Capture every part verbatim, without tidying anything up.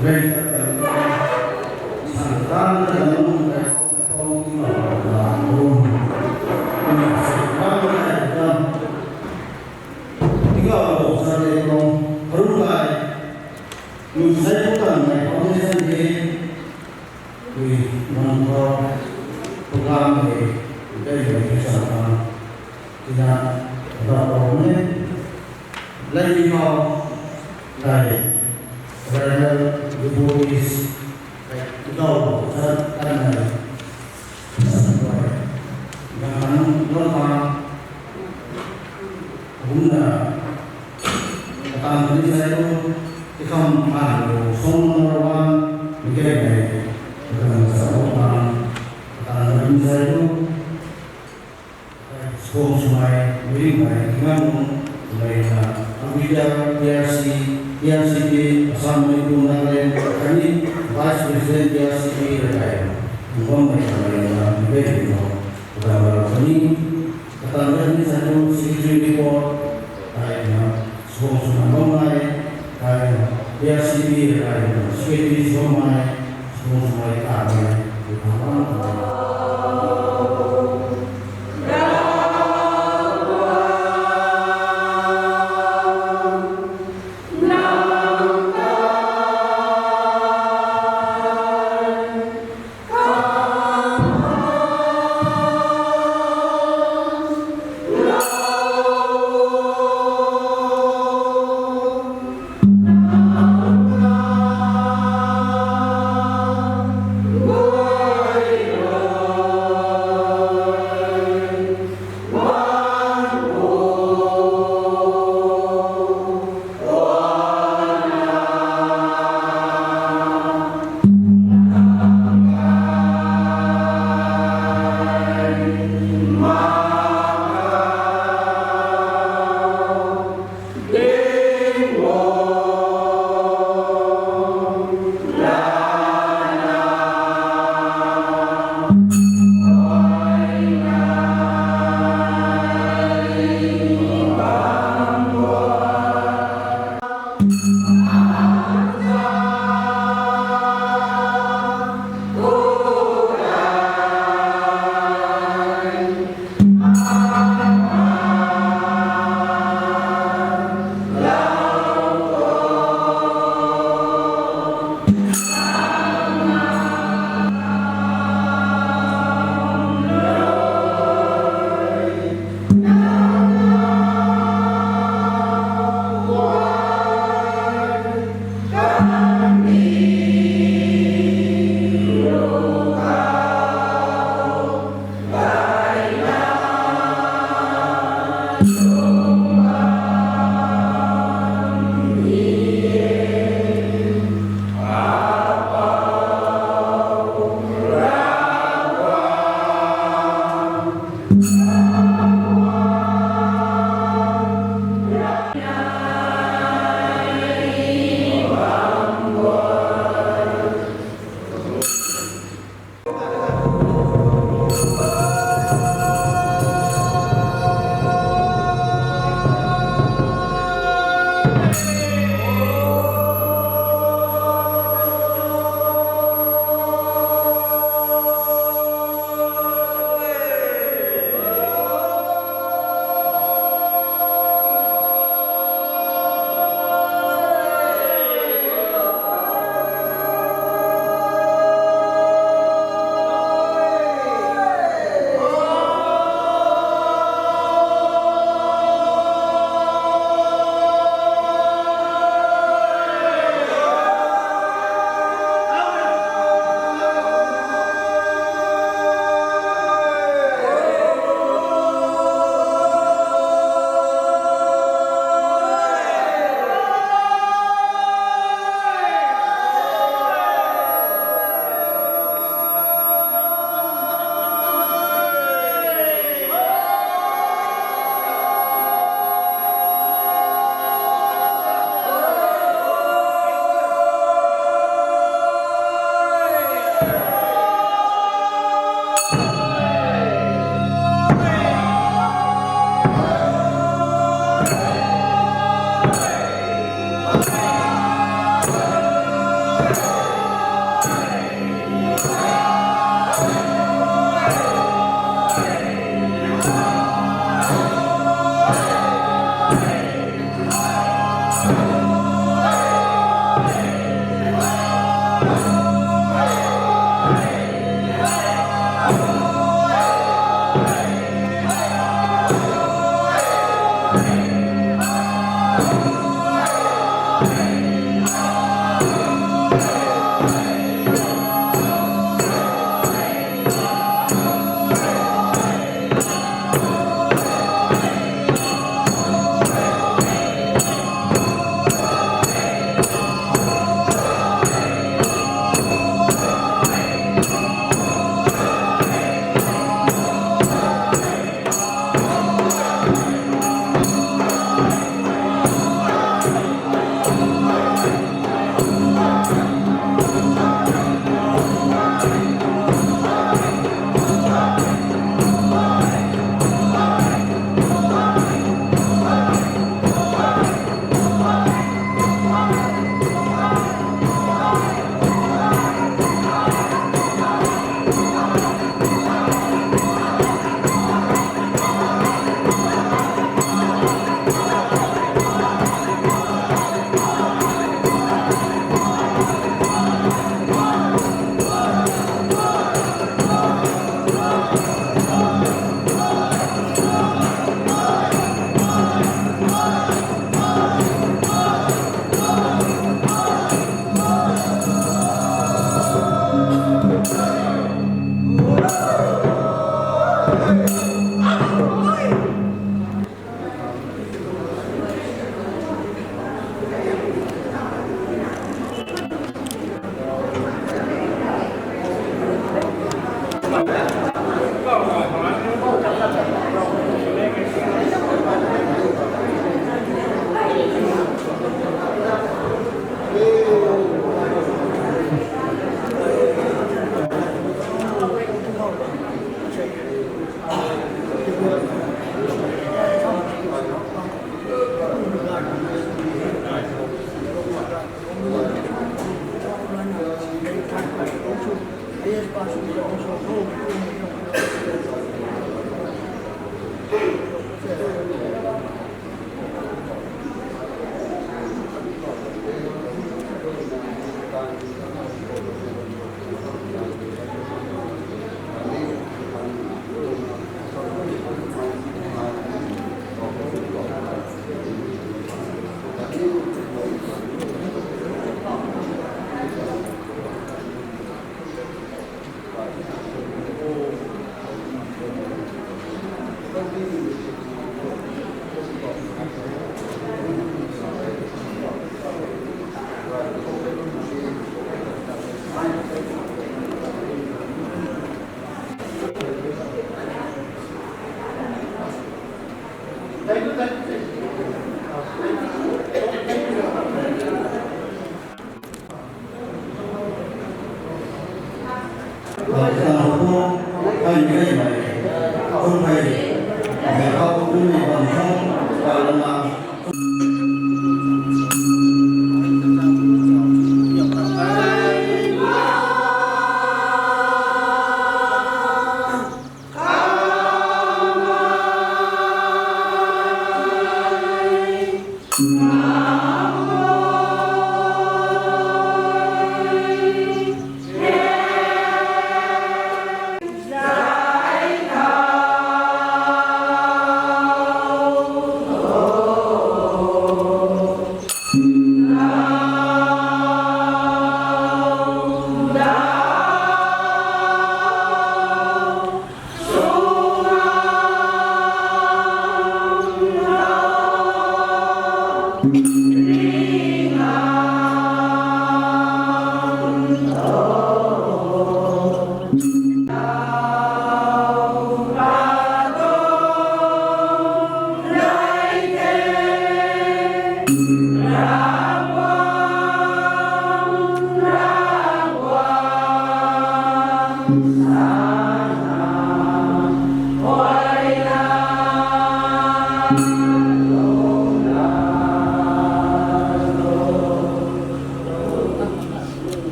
Rei ta ta, san ta ta ta nung ta, tong ti ma la ru. Kum sa ta ta ta. Ti ga lo sa le lo. Ru lai. Kum sa ta ta nai tong ni san de. Ui, nang ko, program hei, dei hei, sa ta. Tina, da ko ne. Lai ni ko, dai. Rana, devotees, dai, dau, sa, tan nai. Sa, dai. Nang, nang, nang, nang, nang, nang, Katan ni sai tu, tikam khan lo song number one, ni kei nei, katan sa lo tan, katan ni sai tu, song sumai, ring mai, tingam nung, mai na, Ambedkar, P R C, P R C P, Assam, Manipur, Nagaland, khatni Vice President, P R C P, rakai, nungbam mai, mai na, ni kei nei lo, katan lo kani, Katan ni sa tu secretary report, ai na, song song bam nai, ai na, P R C P, ai na, secretary song mai, song song mai ta nai, ai na,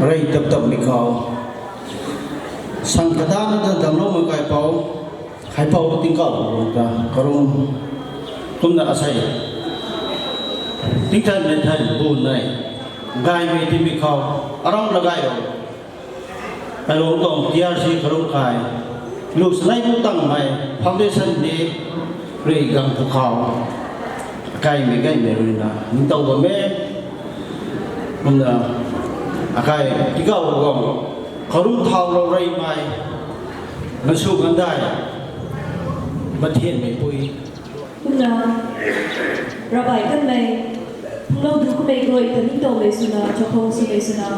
Rey tap tap mi khou. Sang kadana ta damlou mak kai pou. Hai pou tingkauh ta karung. Kumna asei. Tingthan mei than bu nai. Gaymei ti mi khou. Aram la gay o. Kailung tuang T R C karung kai. Lu sanei bu tang mei foundation ni rui gang phu khou. Akai mei gaymei rui na. Ning tau bam e. Kumna akai tikau gam. Karung thau lou rey mei. Masu gandai. Mathian mei pui. Kumna, rabai kanmei, phunglau du kumei guay ta ningtow mei swna, chakhou swmei swna,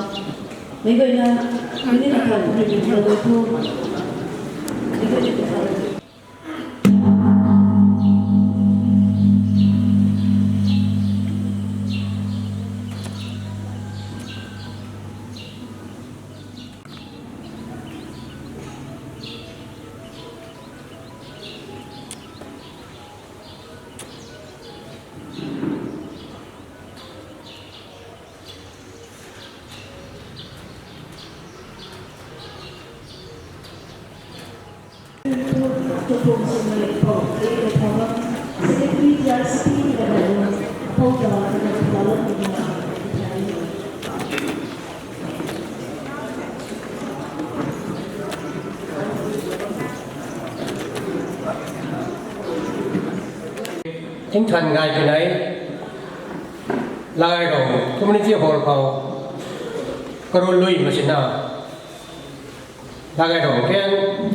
meic guayna, mini na khan rui ni thalou thu, meic guayna ta thalou. Tingthan ngai pinei, Lagairong Community Hall khou, karun lui masina, Lagairong kan,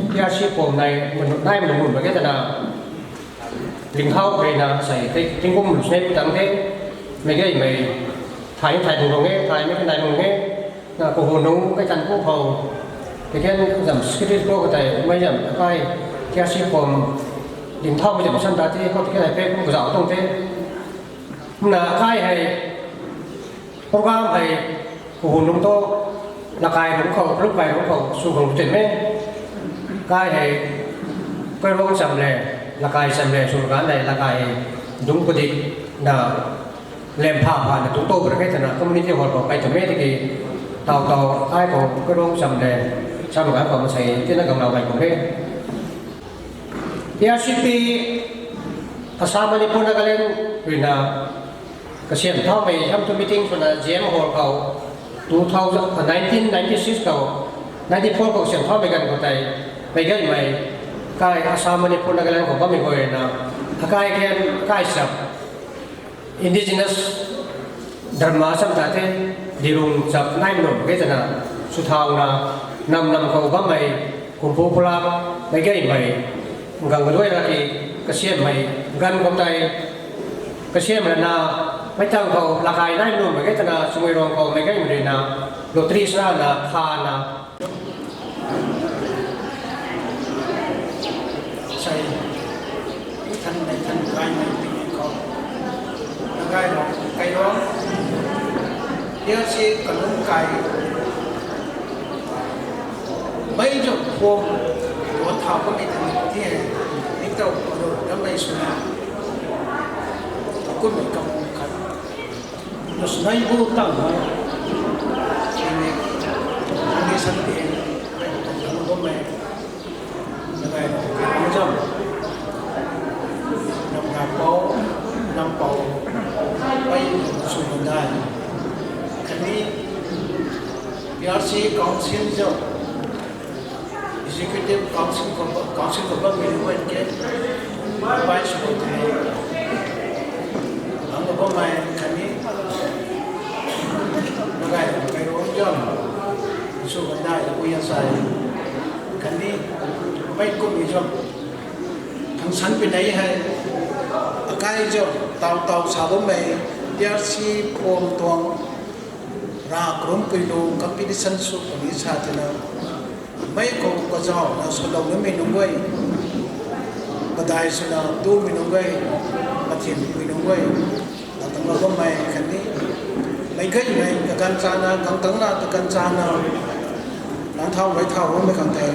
T R C pom nai, nai mun mun mak ge twna, lingkhau kei na sei, tingkum lu snei tang the, mei ge mei, thay thay dung rong e, thay mei kanai rong e, na kahu nung kai tan pu khou, tei kan zam secretary pro katai, mei zam akai, T R C pom, lingkhau mei zam san ta the, khou tei kan ai pe kum kazau tuang the. Na kai hei, program hei, kahu nung tu, lakai nung khou, group kai nung khou, su khou lu ten me. Kai hei, kai rong cham le, lakai cham le, su kan le, lakai hei, dung padik, na, lem pha pha na, tung tou pra ke twna, community hall khou kai tu me tiki, tau tau, kai khou, kai rong cham le, cham kan khou masei, tina gang lau kai khou he. T R C P, Assam, Manipur, Nagaland, rui na, kasiam thaumei, ham tu meeting swna G M Hall khou, two thousand, nineteen ninety-six khou, ninety-four khou kasiam thaumei ganv khou tei, mei gaymei, kai Assam, Manipur, Nagaland khou bammei guay na, akai kan, akai sap, indigenous dharma sam ta the, dirung chap nai mnum ke twna, suthauna, nam nam khou bammei, kumpu pulak, mei gaymei, gang kaduai ra ki, kasiammei, ganv khou tei, kasiam rana, mei tang khou, lakai nai mnum ke twna, sumui rong khou, mei gaymei rui na, lottery sra na, kha na, Sei, than nei than kai nei tiki khou. Nagai rong, kai rong. T R C kalum kai. Mei zuk phum, duan thau kamei than ti hei. Ning tau kado, dam mei swna. Kum mei kam khat. Nus nai bu tang ma. Ini, ini san ti, ai, tang bam mei. Nagai, jam. Nam gai pou, nam pou. Ai, su mandai. Kani, P R C Council jam. Executive Council khou, Council khou bammei nunc guay ke, bai sw khou tei, ang khou bammei khatni, Nagai rong kai rong zam, sw khou dai, ui a sai, khatni, mei kummei zam, thang san pi nei hei, akai zam, tau tau sa bammei, T R C form tuang, Ra karumpui lu competition sw puni sa tina. Mei khou kazauh na salou nimei nunc guay. Kadai swna tumei nunc guay. Pathianpui nunc guay. Latang lou bammei khatni. Mei gaymei kaganv chana, gangtangna kaganv chana. Nang thau rui thau bammei khang tei.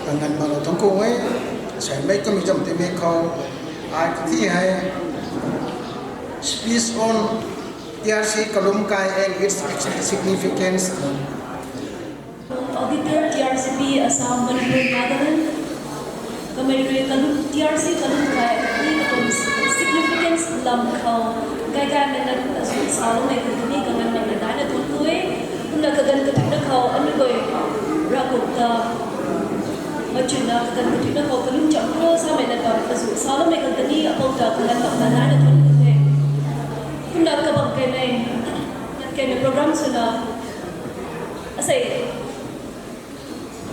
Kanganv mak lou thangc ku e. Sei mei kamei zam timei khou. Ai kati hei. Speech on T R C Kalumkai and its significance. Auditor T R C P Assam, Manipur, Nagaland. Kamei rui kalum, T R C kalum kai ni katum significance lam khou kai kai mei na azu salou mei khou tini kaganv lam na daina tuang tu e. Kumna kaganv kathuina khou anui guay Ravguangc ta machunna kaganv kathuina khou kalum cham khou samei na bam azu salou mei khou tini apou ta kaganv lam na daina tuang tu e. Kumna kabam kai mei, kai mei program swna asei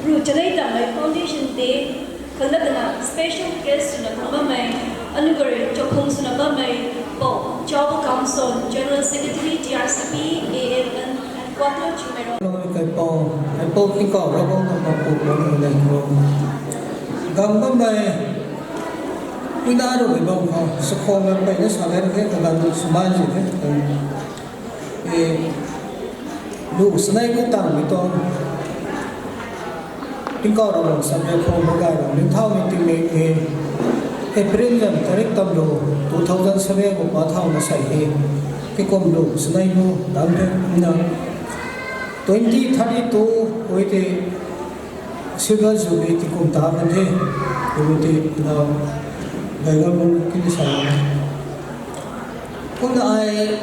Ru chanei tangmei Foundation Day khang na tana special guest swna kung bammei, anugari chakung swna bammei, Pou Chao Kamson, General Secretary, T R C P, A L N, Headquarter, Chimero. Kai Pou, Kai Pou Tingkauh Ravguangc na Pou Pou Pou Pou Pou. Gang bammei, ui na ru kai bam khou, sakhong na pei na sa kai na kai kagan sumai zi kai. E, lu sanei ku tang mi tuang. Tingkauh Ravguangc subject khou magai rau ning thau ni tingmei e. April zan tarik tam lu two thousand seven khou pa thau na sei e. Tikum lu sanei nu dam the na. Twenty thirty two koi te silver jubilee tikum ta kan the. Koi te na gai gai bam kini sa. Kumna ai,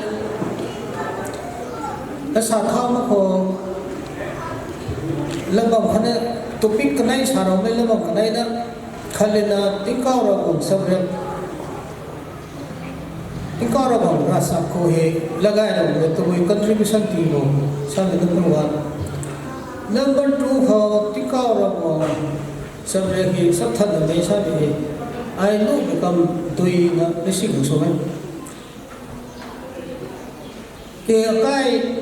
asa thau mak khou, labam khatna, topic kanei sa rau mei labam kanei na, khat le na Tingkauh Ravguangc subject, Tingkauh Ravguangc ravsap khou hei, lagai rau mei tabui contribution ti bo, sa le number one. Number two khou, Tingkauh Ravguangc subject hei, sap that na mei sa le hei, ai lu mei kam tui na, mei si khou so mei. Ke akai,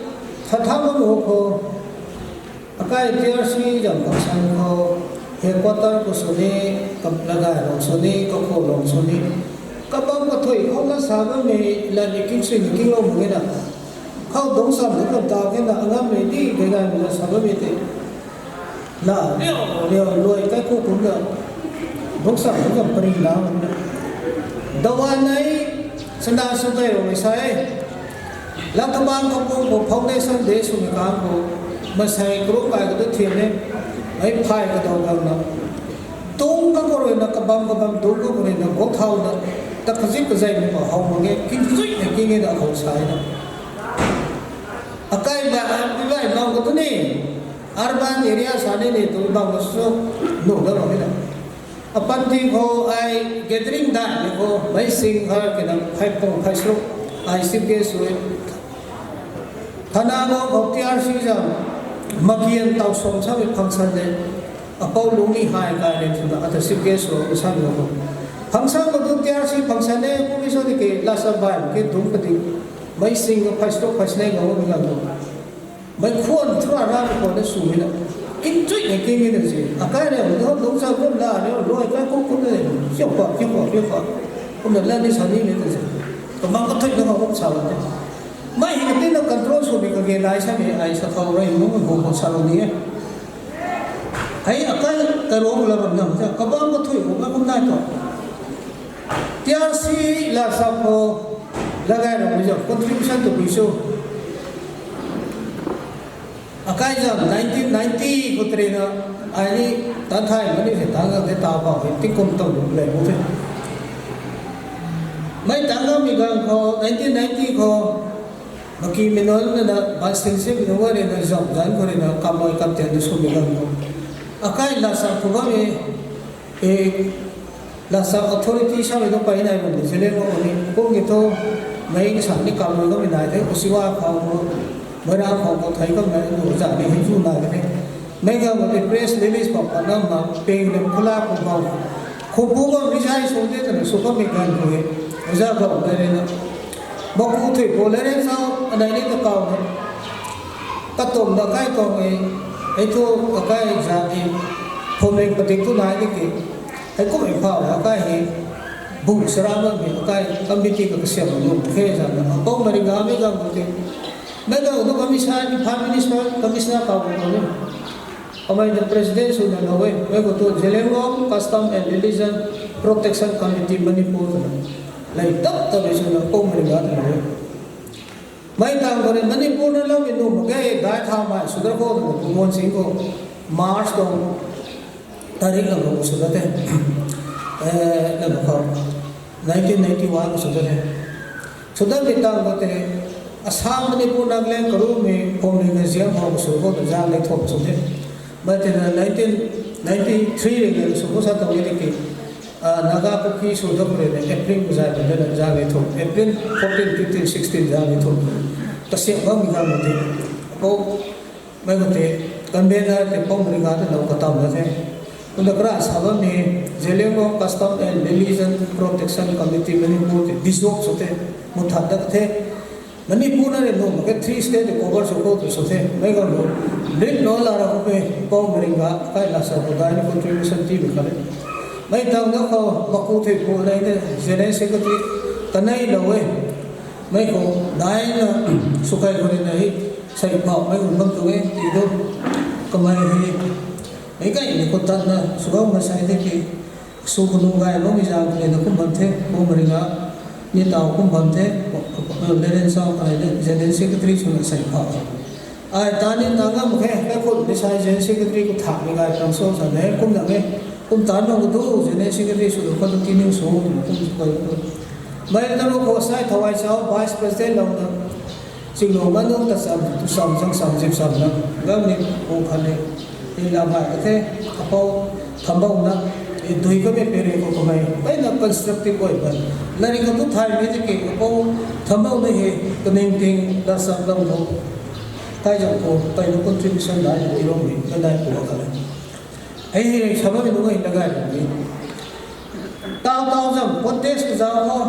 that thau mak khou, akai T R C zam khou san khou, headquarter khou sw ni, kap lagai rau sw ni, kakhou rau sw ni. Kabam kathui khou na sa bammei, la ni king sui ni king lou mei na. Khou dungc sam ni kan ta ke na, angam mei di, dei nai mei na sa bammei te. La, riu, riu, luai kai ku kum na. Dungc sam ni kan pari la, kum na. Dawa nai, sanda sw kai rau mei sa e. Lat tabang khou kum khou foundation day sw mei kang khou, masei kru kai ka tu thian e, ai phai ka dau gang na. Tung ka khou rui na kabam kabam, tung ka khou rui na gok thau na, ta kazik kazei mei khou how mak ge, king zui na king e na khou sa e na. Akai ba, akai ba, nau ka tu ni, urban area sa ni ni, tu bang ka su, nu da bang ni na. Apanti khou ai gathering dai ni khou, mei sing har kina, phai pung, phai sruk, ai chief guest sw e. Thana khou khou T R C zam, makian tau som sa mei function de. Apou lungni hai kai le tuna, ata chief guest sw, sa ni khou. Function khou tu T R C function de, kum ni so di ke, la sa bai, ke dungc pati. Mei sing khou phai sruk, phai snei khou, mi gan tu. Mei khwan thura ra mei khwan na sw mei na. King chui na king mei na si. Akai rui, ni hon lungc sa kum la, ni hon luai kai kum kum na le. Kiu pa, kiu pa, kiu pa. Kum na la ni sa ni mei na si. Kamang kathui na kum sa la ni. Mei hei ka tin na control sw mei kage nai sa mei, ai sa thau rui, mung mei kum kum sa la ni e. Hei akai ka rong la ram na, kamang kathui kum na kum nai tu. T R C la sa khou, lagai rau mei zam, contribution tu pui su. Akai zam nineteen ninety khou tari na, ai ni tan thai mani se tan zam de ta bau hei, tingkum tau lu le bu the. Mei tan zam mei gang khou, nineteen ninety khou, maki mei nunc na na, ban sing se mei nunc rui na, zam zan khou rui na, kam loi kam tian na sw mei gang khou. Akai la sa khou bam e, e, la sa authority sa mei nunc pei nai bam de, Zeliangrong ni, kum ki thu, mei ni sa ni kam loi kam mei nai the, Usiwa khou, Moirang khou, khou thei kam nai, lu za ni hei zu nai the. Mei gang khou press release bam, pa nam ma, peng dem khula khou bam. Khou bu bam resign sw de, tana sw kam mei gan khou e. Za bam de re na. Maku thui khou le re sa, anai ni ta kau na. Katum na kai kau e. Hei thu akai za di. Phomling padik tu nai di ki. Hei kum e phau akai hei. Bu sara bam hei akai committee ka kasiam bam lu khe za na. Apou mari ga mei gang khou te. Mei gang khou tu commissioner, Imphal municipal commissioner kau khou ni. Amei the president sw na na e, mei khou tu Zeliangrong Custom and Religion Protection Committee Manipur twna. Lei tap tap mei sw na kum ring ga twna e. Mei tang khou ni Manipur na lou mei nu mak ge, dai tha mei sw dar khou twna, Bhagwan Singh khou. March tuang tarik lang khou sw dat the. Eh, lang khou nineteen ninety-one sw dat the. Sw dat mi tang khou tei Assam, Manipur, Nagaland, Karumei, Phomling, Ziem, Hong, sw khou ta zang nei thum sw the. Mei tei na nineteen ninety-three ring na sw khou sa tang e ki, ah, Naga Kuki sw dat khou rui na April zai khou na zang nei thum. April fourteen, fifteen, sixteen zang nei thum. Kasiam bam mi gang mo tei. Akou, mei khou tei, convener tei Pongmaringa tei lou katam na the. Kumna kara sa bammei, Zeliangrong Custom and Religion Protection Committee Manipur tei dissolve sw the, muthat dat the. Manipur na ri nuh mak khe, three state tei cover sw khou tu sw the. Mei khou nu, rit lou la ra khou pei, Pongmaringa, kai la sa khou dai ni contribution ti mi kha le. Mei tang na khou, maku tei pu nei the, General Secretary, kanei lou e. Mei khou, dai na, sw kai khou rui na hei, sei pau mei khou bam tu e, ti do. Kamei hei, mei kai ni khou tat na, sw gau ma sai the ki, sw khou nung gay lou mi zang khou rui na kum bam the, Pongmaringa, ni tau kum bam the, Leren Sau kai de, General Secretary sw na sei pau. Ai, ta ni ta ngam khe, kai khut ni sai General Secretary khou thak ni gay pang so sa de, kum na e, kum tan nung khou tu, General Secretary sw du khou tu ti ning sw, kum sw kai khou. Mei na ru khou sai Thawai Sau, Vice President lou na, Chinglung ma nung ta sam, tu sam, zang sam, zip sam na, gam ni khou khan ni, ni la mai ka the, apou, thambau na, e dui ka me peri khou kamei, pei na constructive oi ban. Lari ka tu thai mi ti ki, apou, thambau na he, kaning ting, la sam lam khou, kai zang khou, pei na contribution dai, ni rong ni, ka dai khou ka le. Hei hei, sa bam mi nung hei, na gay ni. Tau tau zam, contest zam ho,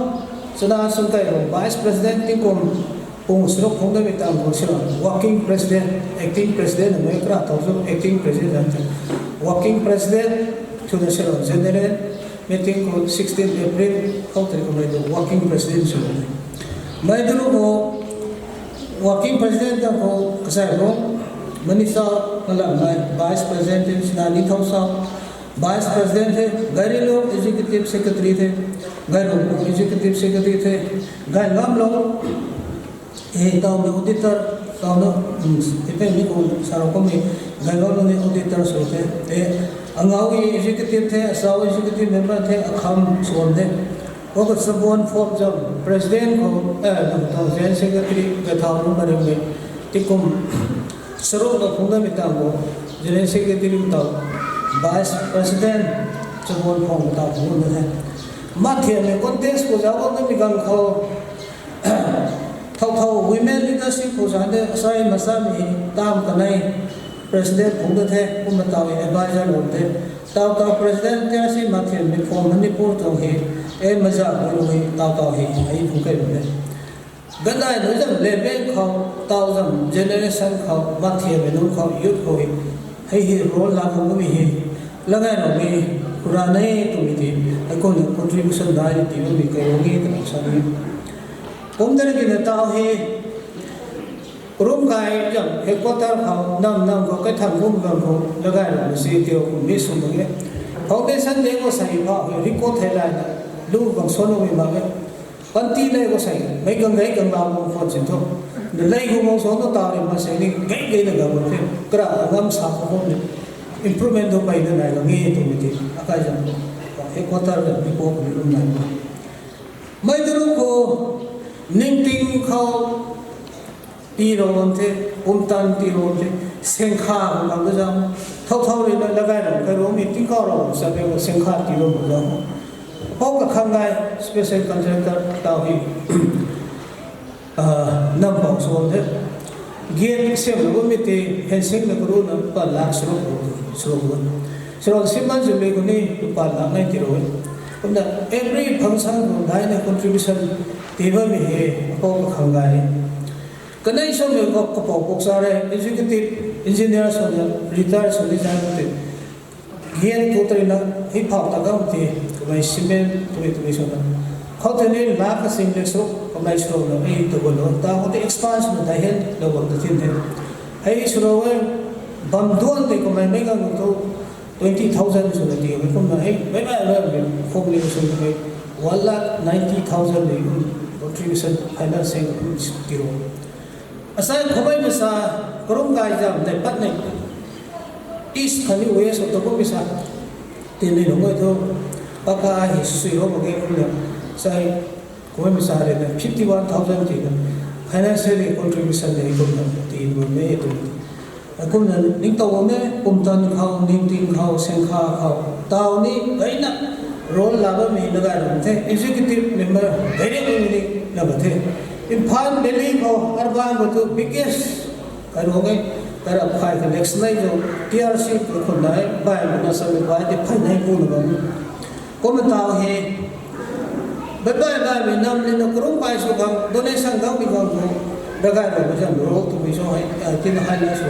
chana sung kai ho, Vice President tingkum, pung sruk phung da mi tang khou sira, working president, acting president, na mei kra tau zam, acting president zam te. Working president, tu na sira, general meeting khou sixteen April, khou tei khou mei tu working president sw. Mei tu nu khou, working president ta khou, kasai khou, Manisha Ngalanmei, Vice President, Sinani Thousa, Vice President the, Gairilu Executive Secretary the, Gairumpu Executive Secretary the, Gaingamlou, e, tau ni auditor, tau na, mm, ipe ni kum sarou kum ni, Gaingamlou ni auditor sw the, e, Angau e executive the, Asau executive member the, Akham swan the. Oka Sabuan Phop zam, President khou, eh, tau General Secretary, Gaithau Lungmaring ni, tikum, saruk na phung da mi tang khou, General Secretary tau, Vice President, Sabuan Phop tau phung da the. Mathiam ni contest khou zauc bam mi gang khou, thau thau women leadership khou zan de, asai masa mi, tam kanei, President phung da the, kum na tau advisor lou the. Tau tau President tia si Mathiam ni khou Manipur tuang he, e maza hui hui tau tau he, ai phung kai lou de. Ganai nui zam level khou, tau zam generation khou, Mathiam ni nunc khou, youth khou he, hei he role la khou mi he, lagai lou mi, kura nei tu mi ti, ai kum na contribution dai ni ti mi kai lou ni, ta sa ni. Kum da ki na tau he, Rum kai zam headquarter khou, nam nam khou, kaithang kum bam khou, lagai lou mi si tio kum mi sw mak e. Foundation day khou sei phau, record thei lai na, lu bang suan lou mi mak e. Panty nei khou sei, mei gang gei gang lau bam phone sin thu. Na lei khou bang suan thu tau ri ma sei ni, gei gei na gang bam the. Kara ngam sa khou bam ni. Improvement thu pei na nai gang e tu mi ti, akai zam. Headquarter zam ni khou mi rum nai. Mei tu ru khou, ningting khou, pi rou bam the, pumtan pi rou bam the, sengkha khou bam da zam, thau thau rui na lagai rou, kai rou mi tingkauh rou, sa pe khou sengkha pi rou bam zam. Pou kakhang gay, special contractor tau hei, ah, nam bau sw bam the. Gate siam lou bam mi tei, fencing na karu na, pa lak saruk rou, saruk rou. Saruk siman zumei khou ni, pa lak nei ti rou. Kumna every function khou dai na contribution ti bam mi he, pou kakhang gay. Kanei swmei khou kapou puk sa re, executive engineer swna, retire swna zai khou tei. Gate khou tei na, hei phau ta gam tei, kamei cement, tumei tumei swna. Khou tei ni lakh kasing le saruk, kamei saruk na, ei tu bam lou, ta khou tei expansion na dai hen, lou bam ta thin the. Hei saruk e, bam duan tei kamei mei gang tu, twenty thousand swna ti, mei kumna, hei, mei mei mei, phone ni swna mei, one lakh ninety thousand ni kum, contribution, financing kum ti rou. Asai khou mei masa, karum gay zam, nei pat nei. East khatni West khou ta kummei sa tin ni nunc e thu, paka hi sui ho mak ge kumna, sai kummei sa rui na fifty one thousand ti na financially contribution nei kumna ti bam e tu. Kumna ningtow bam e, pumtan khou, ningting khou, sengkha khou, taw ni gayna role la bammei na gay bam the, executive member direct ni na ba the. Imphal Valley khou, urban khou tu biggest kai ruang e, kai rap khai kha next nai zo, T R C khou khun nai, bai na sa mi bai ti phai nai ku na bam. Kumna taw he, bai bai bai mi nam ni na kurung pai sw khang, donation gangmei khang khou, ravgay rui zam role tu mi so hei, ah, tina hei na sw.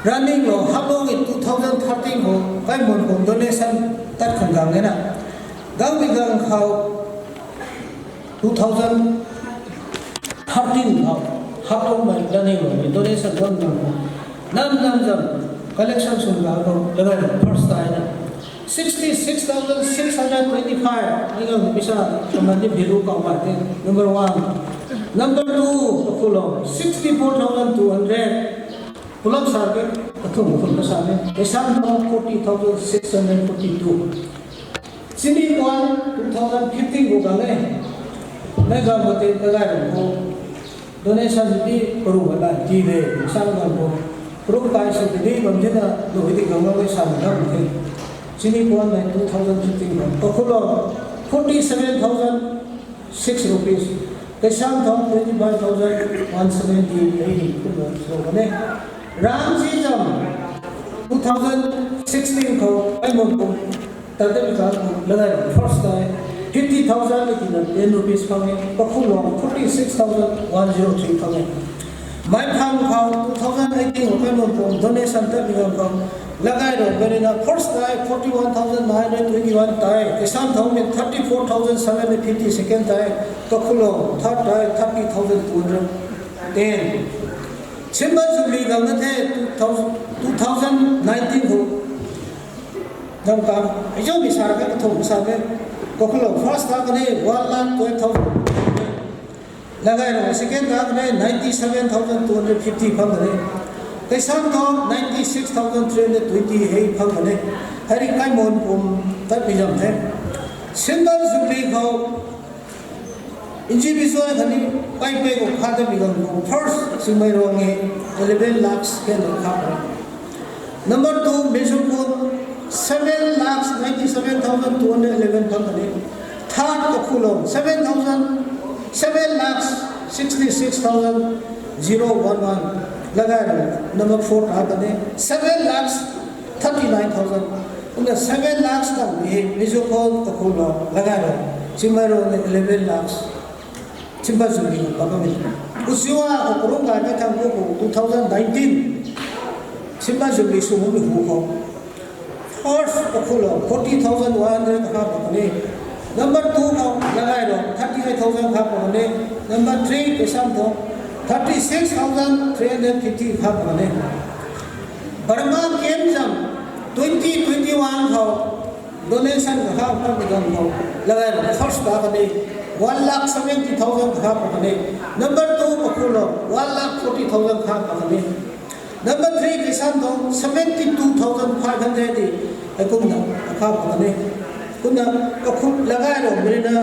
Running lo, Haflong e two thousand thirteen khou, kai mun khou donation tat khang gang e na. Gangmei gang khou, two thousand thirteen khou, Haflong mei running lo, donation gangmei gang khou. Nam nam zam, collection sw gang khou, level first tai na. Sixty six thousand six hundred twenty five, ai gangmei pisa, kaman ni value kau bai the, number one. Number two, Kakhulong, sixty four thousand two hundred. Pulak sa ke, kathum khun ka sa ke, kaisam tho forty thousand six hundred forty two. Sini kuan two thousand fifteen khou gang e, mei gang khou te kagai rui khou, donation ti paru ga lai ti de, sang gang khou, paru kai sw ti de bam thena, lu ti gang gang e sa na gang the. Sini kuan mei two thousand fifteen khou, Kakhulong, forty seven thousand six rupees. Kaisam tho twenty five thousand one seventy eight kumna sw kan e. Ramsi zam two thousand sixteen khou ai mun kum, tat de mi kang khou, lagai rui first tai, fifty thousand ni tina ten rupees phang e, Kakhulong forty six thousand one zero three phang e. Meiphang khou two thousand eighteen khou kai mun kum, donation tat mi kang khou, lagai rui gari na first tai forty one thousand nine hundred twenty one tai, kaisam thau mei thirty four thousand seven hundred fifty second tai, Kakhulong third tai thirty thousand two hundred ten. Silver Jubilee gang na the two thousand, two thousand nineteen khou. Gam kam, ai zau mi sa ra ka kathum sa me. Kakhulong first ta kan e one lakh twelve thousand. Lagai rui second ta kan e ninety seven thousand two hundred fifty phang kan e. Kaisam thau ninety six thousand three hundred twenty eight phang kan e. Hei rui kai mun kum tat mi zam the. Silver Jubilee khou individual khatni paipe khou kha ta mi gang khou first Chingmeirong e eleven lakhs kan khou kha. Number two, Mezukun, seven lakhs ninety seven thousand two hundred eleven phang kan e. Third Kakhulong, seven thousand, seven lakhs sixty six thousand zero one one. Lagai rui number four ta kan e, seven lakhs thirty nine thousand. Kumna seven lakhs tang ni Mezukun Kakhulong lagai rui, Chingmeirong ni eleven lakhs. Silver Jubilee khou pa bam e. Uchiwa khou kurung kai kai thang khou two thousand nineteen Silver Jubilee sw bam e hu khou. First Kakhulong forty thousand one hundred kakha pa kan e. Number two khou lagai rui thirty eight thousand kakha pa kan e. Number three kaisam thau thirty six thousand three hundred fifty kakha pa kan e. Burma Camp zam twenty twenty one khou donation kakha pa mi gang khou lagai rui first ta kan e one lakh seventy thousand kakha pa kan e. Number two Kakhulong one lakh forty thousand kakha pa kan e. Number three kaisam thau seventy two thousand five hundred di, ai kumna kakha pa kan e. Kumna Kakhulong lagai rui mei na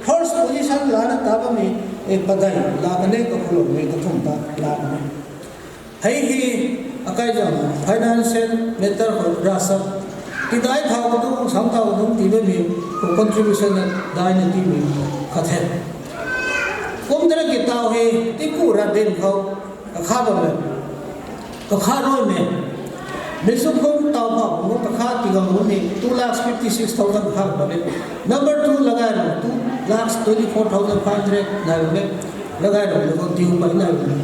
first position lana ta bam e, e padai la kan e, Kakhulong mei kathum ta la kan e. Hei hi akai zam financial matter khou ravchap tidai thau tu, sam thau nunc ti bammei khou contribution na dai na ti mi khat the. Kum tana ki tau hei tingku ravdin khou kakha bam e, kakha rui mei. Mezukun tau pha bam kakha ti gang bam e two lakhs fifty six thousand kakha bam e. Number two lagai rui two lakhs twenty four thousand five hundred nai bam e. Lagai rui na khou tiu pai nai bam e.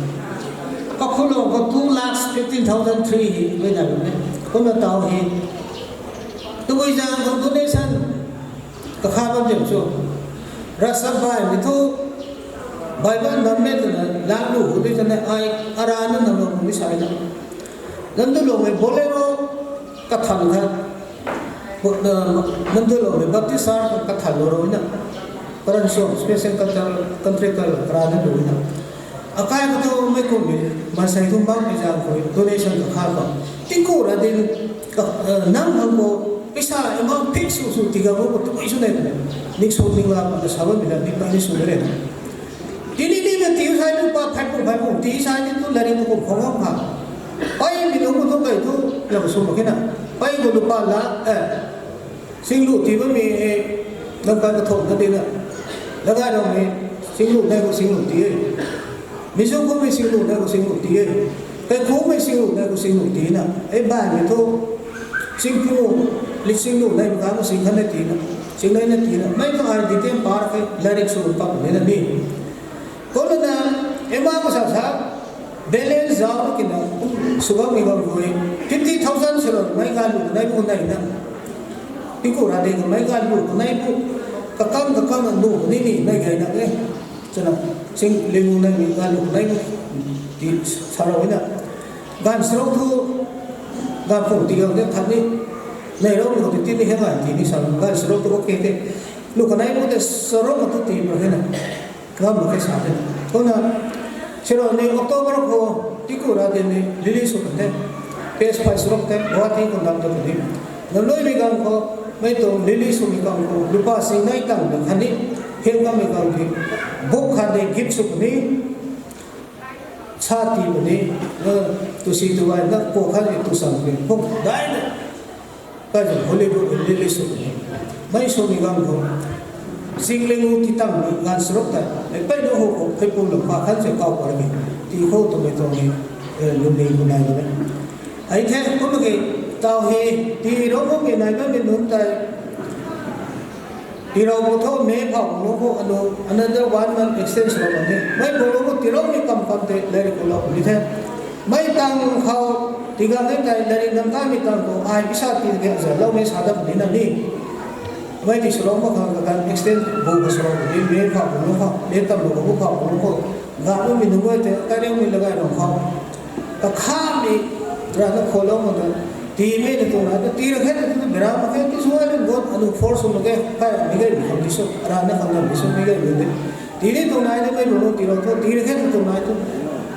Kakhulong khou two lakhs fifteen thousand three hi pai nai bam e. Kumna tau hei tabui zang khou donation kakha bam zam sw. Ravchap baihmei thu Bible nam mei twna lang lu hu di twna ai arana nam lo mi sai na. Namdulongmei Bolero kathan khat, Namdulongmei Baptist Church kathan lo rui na, karan suang special contractor karana lu na. Akai khou tu mei kumhmei maansei thu bam pei zaeng khou donation kakha khou. Tingku ra din, nang hang khou, pisa amount fix sw sw tiga bo khou tabui sw nei twna. Nik sw ning la kumna sa bammei la nik pa ni sw de re. Tini ni na tiu sai tu pa phai pu phai pu ti sai ni tu lari tu kum khou ngam kha. Pei mi nunc khou tu kai tu, lam sw mak khe na. Pei khou lupa la, eh, singlu tii bammei e, nang kai kathumh na tina. Lagai rammei, singlu nai khou singlu tii e. Mizo khoumei singlu nai khou singlu tii e. Kaikhumei singlu nai khou singlu tii na. E baihmei thu, singpu, li singlu nai bang khou sing khat na tii na. Sing nai na tii na. Mei tu ai detail par khe, lairik sw pak ni na ni. Kumna, ema khou sa sa, balance zauc kina, sw bammei bam rui, fifty thousand sw lou, mei ganv lu kanei bu nai na. Tingku ra de mei ganv lu kanei bu, kakang kakang na lu ni ni, mei gay na e. Chana, sing ling nai mei ganv lu kanei bu, ti sa rou na. Ganv sarok thu, ganv phung ti gang de khat ni, nei rou ni khou ti ti ni hei ganv ti ni sa, ganv sarok thu okay the. Lu kanei bu te sarok khou tu ti mak khe na. Ngam mak khe sa the. Kumna, sirou ni October khou, tingku ra din ni release sw kan the. Phase five sarok te, Guwahati khou dam ta puni. Namluimei ganv khou, mei tuang release swmei ganv khou, lupa sing nai tang na khatni, hiang kammei ganv ki, book khat de gift sw puni, sa tii puni, na, tu si tu ai, na, khou khat ni tu sang puni, book dai na. Kai zan Hollywood release sw puni. Mei swmei ganv khou, singling u ti tang ganv sarok ta. Ei pei nu ho khou, phei pu lou pa khat se kau par mi. Ti khou twmei tuang ni, eh, lungning khou nai bam e. Ai the, kum ki, tau hei, tii rou khou ki nai bammei nunc tei. Tii rou khou thu May phou lou khou, anu, another one month extend sw lou bam e. Mei khou lou khou tii rou ni kam kam te, lairik khou lou ni the. Mei tang khou, ti ganv ni tei, lairik nam kamei tang khou, ai pisa ti ke za lou mei sa dat ni na ni. Mei ti sw lou mak khang kaganv extend bu khou sw lou ni, May phou lou khou, May tam lou khou, phou lou khou. Ganv mi nunc guay te, kai reng mi lagai rou khou. Kakhamei, rana khou lou mak ta. Tiimei na tuang nai ta, tii ra khe ta tu bera mak khe, ti sw ai lung got, anu force mak khe, kai mi gay mi khang ti sw, rana khang na mi sw, mi gay mi de. Tii ni tuang nai de, mei lung lung tii lou thu, tii ra khe ta tuang nai tu.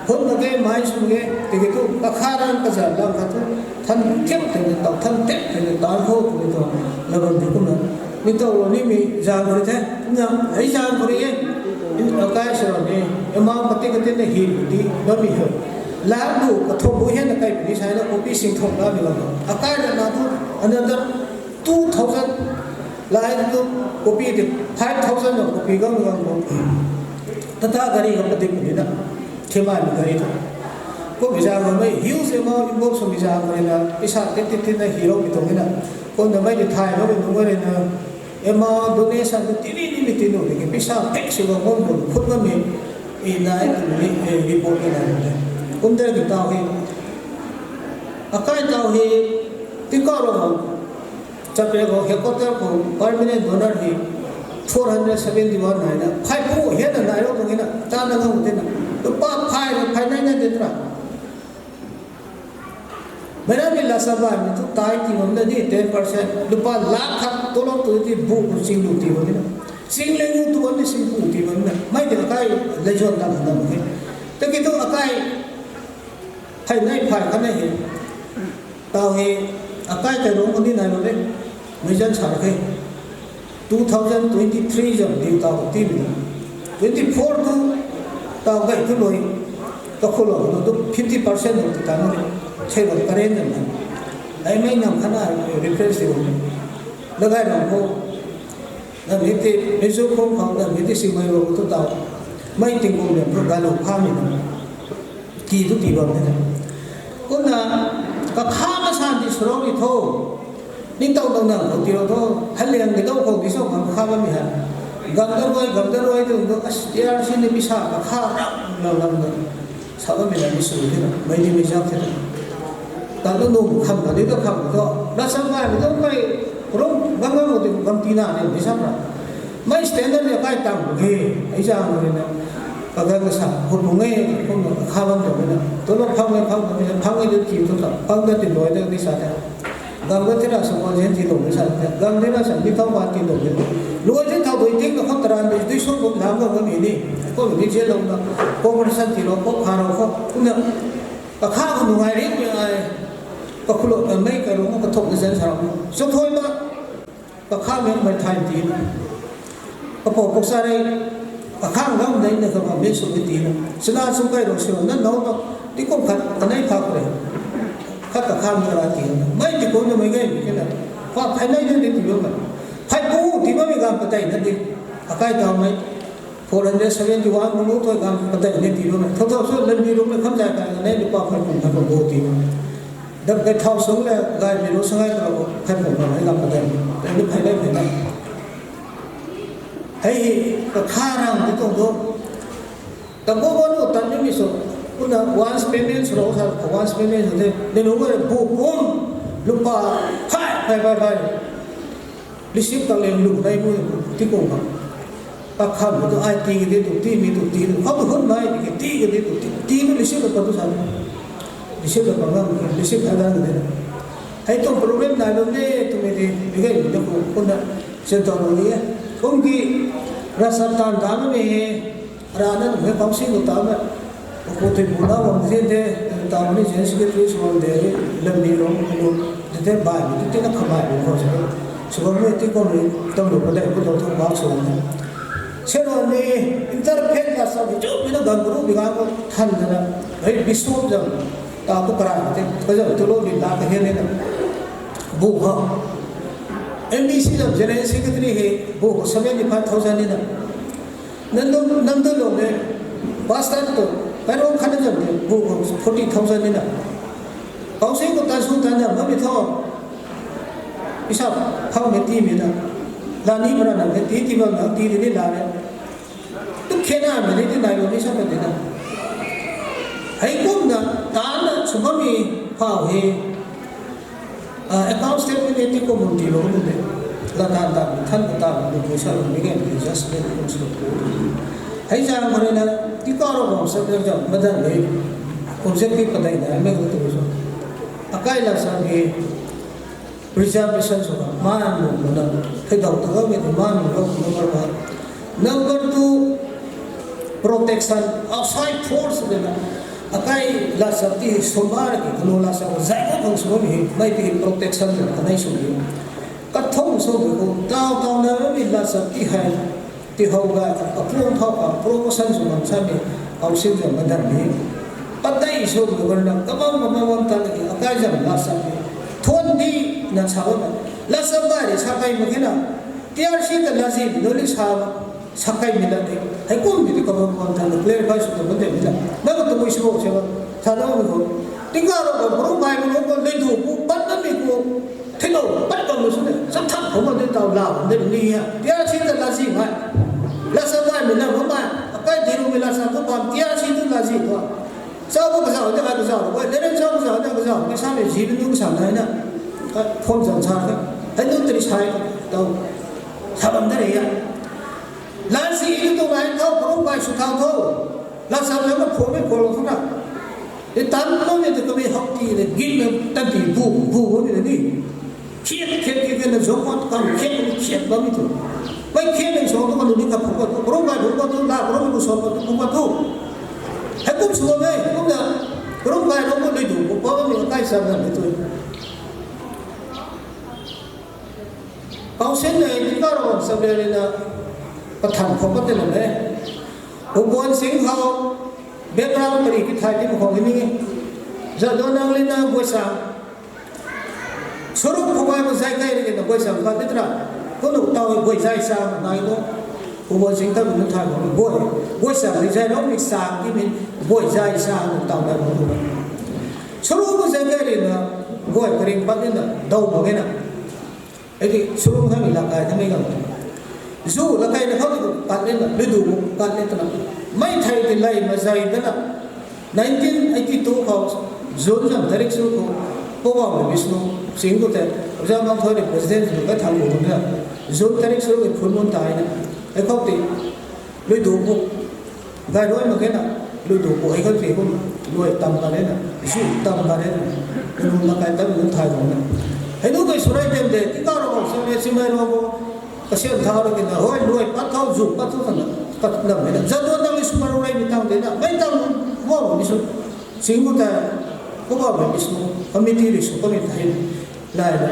Hun mak khe, mai sw mak khe, tiki tu, kakha ran kaza lang khat tu, than tiam tei na tau, than tiam tei na tan khou tu ni tuang, la bam di kumna. Mi tau lou ni mi zang khou rui the, na, ei zang khou rui e. Akai sw ra ni, amount kati kati na hi di, bammei hei. Lak lu kathumh bu hian na kai puni sai na, copy sing thumh la mi lam. Akai na na tu, another two thousand, lai tu, copy de, five thousand na copy gang gang khou. Tata gari khou padik puni na, thimai mi gari tu. Kum mi zang khou mei, huge amount involve swmei zang khou rui na, pisa ti ti ti na hi lou mi tuang na. Kum na mei di thay lou mi nunc rui na, ema donation tu tini ni mi tinu de ki pisa pek sw bam bam bam khut bam mi, e nai tu ni, e report ni nai de. Kum de ki tau hei, akai tau hei, tingkauh rou, Chapel khou headquarter khou permanent donor hei four hundred seventy one nai na, phai pu hian na nai rou tuang na, ta na ngam te na. Lupa phai na, phai nai na de tra. Mei na mi lasa baihmei tu tai tii bam na di ten percent. Lupa lakh khat tolou tu ti bu khou singlu tii bam na. Singling u tu bam ni singpu tii bam na. Mei di akai leizuan dam dam khe. Tiki tu akai, hei nai phai khat na hei. Tau hei, akai kai rong khou ni nai bam e. Mei zan sa khe. Two thousand twenty three zam diu tau ti mi. Twenty four tu, tau gay tu lui. Kakhou lou tu fifty percent tu ta na. Sei bam karen zam na. Ai mei nam khat na reference ti bam. Lagai rou khou. Na mi ti, Mizo khou khou, na mi ti Simei rou tu tau. Mei tingkum liam tu galu kha mi na. Tii tu tii bam ni na. Kumna, kakha kasan ti sw rou ni tho. Ningtow dau nang khou tii rou tho. Haliang ki dau khou ki sw khang kakha bam mi ha. Gamda ruai, gamda ruai tu tu, as, T R C ni pisa kakha ram ram ram na. Sa bammei na mi sw the na. Mei ni mei zak the na. Tan tu num kham kha di tu kham tu. Lasam gaymei tu kai rung bam bam khou ti bam tii na ni mi sa na. Mei standard ni kai tang bu khe. Ei zang ni na. Kaganv kasa khou pung e, kum na kakha bam tu na. Tu na phang e, phang e, phang e tu ki tu ta. Phang ta ti loi ta ni sa ta. Gam ga thina sa ko zen ti lou ni sa, gam thina sa ni thau ba ti lou ni. Lou zen thau dui ting na kham taran dui dui sung bum lam ga bam ni. Ko ni zen lou na. Ko ko san ti lou ko kha rou ko. Kumna ka kha ko nungai ri ni ai. Ka khulo ka mei ka rou ka thok ni zen sa rou. So thoi ma. Ka kha mei mai thai ti na. Ka po pok sa rei, ka khang gam dei na ka bam mei sw ti na. Sina sw kai rou sw na nau na, ti kum khat ka nai pha ko rei. Khat ka khang na ra ti na. Mai ti ko na mai gai mi ke na. Ka phai nai na ti bam na. Phai pu ti bam mi gam patai na ti. Akai ta mai. Four hundred seventy one mung toi gam patai na ti bam na. Thau thau sw lam mi rou na kham zai kai na nai ni pa phai pu khat ko bo ti na. Dap kai thau sung le gai mi rou sangai ka rou phai pu na mai gam patai. Tai ni phai nai phai nai. Hei hi, ka kha rang ti tuang tu. Ka bo bo nu tan ni mi so. Kuna once payment sw rou sa, ka once payment sw the. Ni nu bu pum, lupa, phai, phai, phai, phai. Receipt ka leng lu nai bu, ti kung ka. Ka kham tu ai ti ka di tu, ti mi tu, ti tu. Kham hun mai, ti ka di tu, ti, ti tu receipt ka tu sa. Receipt ka pa ngam, receipt ka dan de. Hei tu problem nai lo ne, tu mi di, mi gai ni ku, kuna, sen tu lo ni. Kum ki, rasa tan dan mi he. Rana nunc hei council khou ta mei, khou tei bu na bam zin the, ta mei ni General Secretary sw bam de, lam ni rong lu, de the bai, de the na khamai bu khou sw, sw bam ni ti kum ni, tam lu padeih khou tho tho bak sw bam the. Sw bam ni, interfaith ka sa, chu mi na gan group bi gan khou than de na, hei bishop zam, ta tu karan the, ka zam tu lo bi la ka hian ni na, bu khou. M D C zam General Secretary hei, bu khou seventy five thousand ni na. Nang tu, nang tu lou de, pastor tu, kai rong khat na zam de, bu khou forty thousand ni na. Council khou ta sw ta na, mami tho. Isa, phau mei ti mei na. La ni mara na, mei ti ti bam na, ti ti ni la de. Tu khe na, mei ni ti nai lo ni sa mei ti na. Hei kum na, ta na, sw mami, phau hei. Ah, account statement ni ti kum ti lo ni de. La ta ta, than ta ta, ni ko sa lo ni nge, ni just ni kum sw lo. Hei zang mari na, ti ka rou bam sa de zam, madan ni. Objective padeih na, mei ko tu so. Akai la sa ni, preservation sw ka, man mu na, hei dau ta ga mei tu man mu lo, number one. Number two, protection, outside force de na. Akai la sa ti sw ma ra ki, kanu la sa ko, zai ko kang sw mi hei, mei ti protection de, kanei sw mi. Kathum sw mi ko, tau tau na mi la sa ti hei. Ti hou ga, ka phuang thau ka, promotion sw bam sa mi, council zam madan ni. Padeih sw mi ko na, kabam kabam bam ta na ki, akai zam la sa mi. Thuan di na sa bam na. La sa bai ri sa kai ma ki na. T R C ta la zi mi, no li sa, sa kai mi la di. Hei kum mi ti kabam kabam ta na, clarify sw ta bam de mi la. Na ko tu mui sw bo se ba. Sa na mi ko. Tingka rou ko, bru bai mi ko, le du ko, pat na mi ko. Thei lo, pat bam lu sw ne, cham tham khou ma de tau la bam de ni ha. T R C ta la zi mai. La sa mai mi na bam mai. Akai di ru mi la sa ko bam, T R C tu la zi ko. Sa ko ka zau de, ka zau ko. Le le sa ko zau de, ka zau. Ka sa mi zi mi nu ka sa nai na. Ka phone zan sa ka. Hei nu teri sai ka. Tau. Sa bam de re ya. La zi ni tu nai tho, pharuk bai sw thau tho. La sa le ma phone mi phone lo sw na. Ti tan lo ni tu kami hak ti le gin na tan ti bu, bu, bu ni ni. Khiat, khiat, khiat, khiat na zong kot kan khiat, khiat bam mi tu. Bai khiat na zong tu kan ni ka phone ko tu. Rong bai rong ko tu, la rong ko so ko tu, ko tu. Hei kum sw me, kum na. Rong bai rong ko le du, ko bam mi kai sa na ni tu. Council nei ni ka rong sa le na. Pathan khou ka te na me. Bhagwan Singh khou background pari ki thai ti ma khou ni. Jadonang le na Guaisang. Suruk khou bai ma zai kai ri na Guaisang ka ti tra. Ko nu tau Guai zai sa nai ko. Bhagwan Singh ta nu thai ko Guai. Guaisang ni zai rong ni sa ki mi Guai zai sa nu tau bai ko. Suruk ma zai kai ri na Guai karing pat ni na dau ma ke na. Hei ti, surung hei mi lakai ta mei gam. Zu lakai na khou tu kat le na, le du kat le ta na. Mei thei ti lei ma zai ta na. Nineteen eighty two khou, June zam tarik su khou, Pu Bawm le Vishnu Singh khou te, Oja Mang Thoi le president khou ka thang khou na. June tarik su khou phun mun tai na. Hei khou ti, lui du bu. Gai rui mak khe na, lui du bu hei khou ti bu. Lui tam ka le na, zu tam ka le na. Lui du lakai ta lui thai khou na. Hei nu kei swrei tem de, tingkauh Ravguangc sw le, simei Ravguangc kasiam thau rui kina, hoi, luai pat thau, zu pat thau kana, pat lam hei na. Jadonang ni swmei rui mi tang de na, mei tang bo mi sw, sing bu ta, ko ba mi sw, committee ri sw, committee hei, lai na.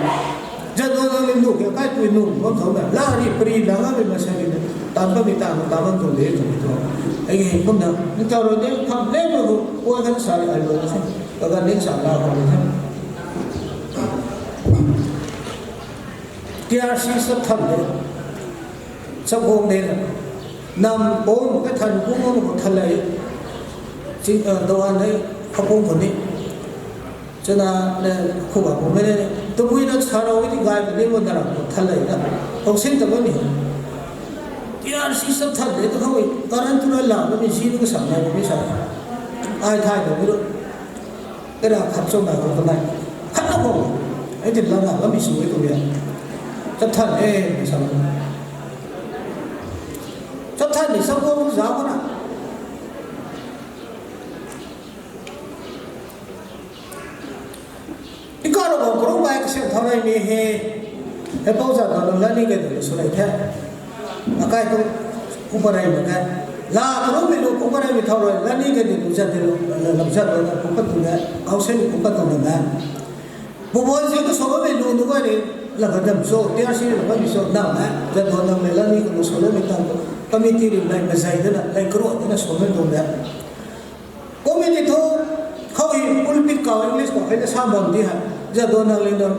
Jadonang ni nu ke, kai pui nu, bam thau na, la ri, pri, la nga mi masa ni, tan ba mi tang, tan bam tuang de, tuang mi tuang. Hei hei kum na, ni tau rui de, kam le mo, ko kan sa ri, ai lo na sa, ka kan ni sa la ko ni sa. T R C sap than de, sap guang de na, nam bom ka than guang guang ko than lei, chi, uh, doan hei, kapung ko ni, chuna, ne, khuba ko mei ne, tabui na sa rau ti gay ko ni mo na ra ko than lei na, kong sin ta ko ni. T R C sap than de, ta khou, karan tu na la, ko ni si ni ko sa, na ko ni sa, ai thai ko ni ru. Kara khat chom na ko kanai. Khat na ko. Ai tin lang na mi sw e tu ya. Chat than e, mi sa. Chat than ni sa ko za ko na. Tingkauh Ravguangc kuru bai kasiam thau rui mi he. Hei pou za ko lani ke tu sw rei the. Akai tu kupa rei mak e. La kuru mi lu kupa rei mi thau rui lani ke tu zat de lu, lam zat lu na kupa tu na, ausen kupa tu na. Bubon si ko solo mi lu nu ga ni, la ka dam so, T R C la ka mi so, na na, zat do na me lani ko solo mi tang ko, committee ri lai mazai de na, lai kuru de na solo mi tu na. Committee thu, khou hi pulpit kau English kau hei na sa bam di ha, zat do na le na,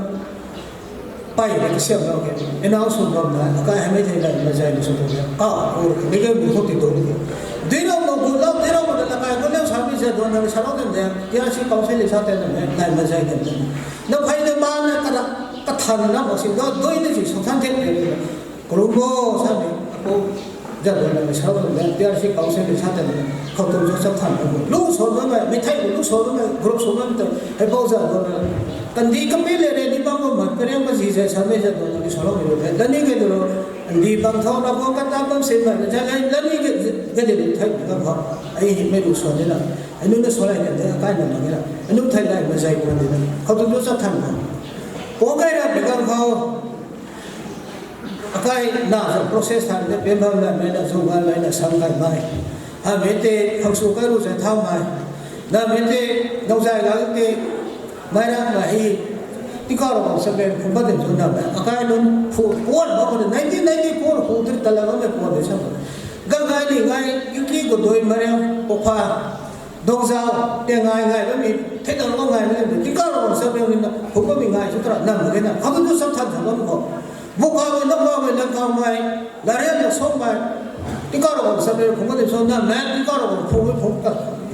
pai le kasiam na ke, announce sw bam na, akai hei mei thei lai mazai ni sw tu na, kau, ko, ni ke mi khou ti tu ni. Dui rau mo gu lau, dui rau mo na kai gu lau sa mi zat do na sa rau kan de, T R C council le sa te na, lai mazai de na. Na phei na ba na ka ra, ka than na mo si do, dui ni si so than te de. Kuru bo sa ni, ko, zat do na sa rau kan de, T R C council le sa te na. Khou tu jo sa than ko. Lu so do na, mi thei lu so do na, group so do na, hei pou zat do na. Kan di ka mi le re, di bang ko ma, ka riang ka zi zai sa mi zat do na, di sa rau mi lo. Lani ke do lo, di bang thau na ko ka ta bam sin ma, zat lai, lani ke, ke de thei ka ko. Ai hi mei lu so de na. Anu na so lai de, kai na ma de na. Anu thei lai mazai ko de na. Khou tu jo sa than ko. Ko kai ra pe gang khou. Akai na sa process than de, pe bam na, mei na, zung gan, mei na, sang kai mai. Ha, mei te, khang su kai ru zai thau mai. Na mei te, nau zai la te, mai ra na hi, Tingkauh Ravguangc sap le, khum ba de zun na mei. Akai nunc phu, puan ba ko de, nineteen ninety-four phu tu ta la ba mei puan de sa. Ga ngai ni ngai, yuki ko doi ma re, ko pha. Dong zau, te ngai ngai ba mi, thei dang lo ngai mi, Tingkauh Ravguangc sap le, ni na, khum ba mi ngai su tra, na ma ke na, khou tu sap than sa ba ko. Bukha mei, nap ba mei, lam kau mei, la rian na song mei, Tingkauh Ravguangc sap le, phung ka dim song na, mei, Tingkauh Ravguangc phung mei, phung ka,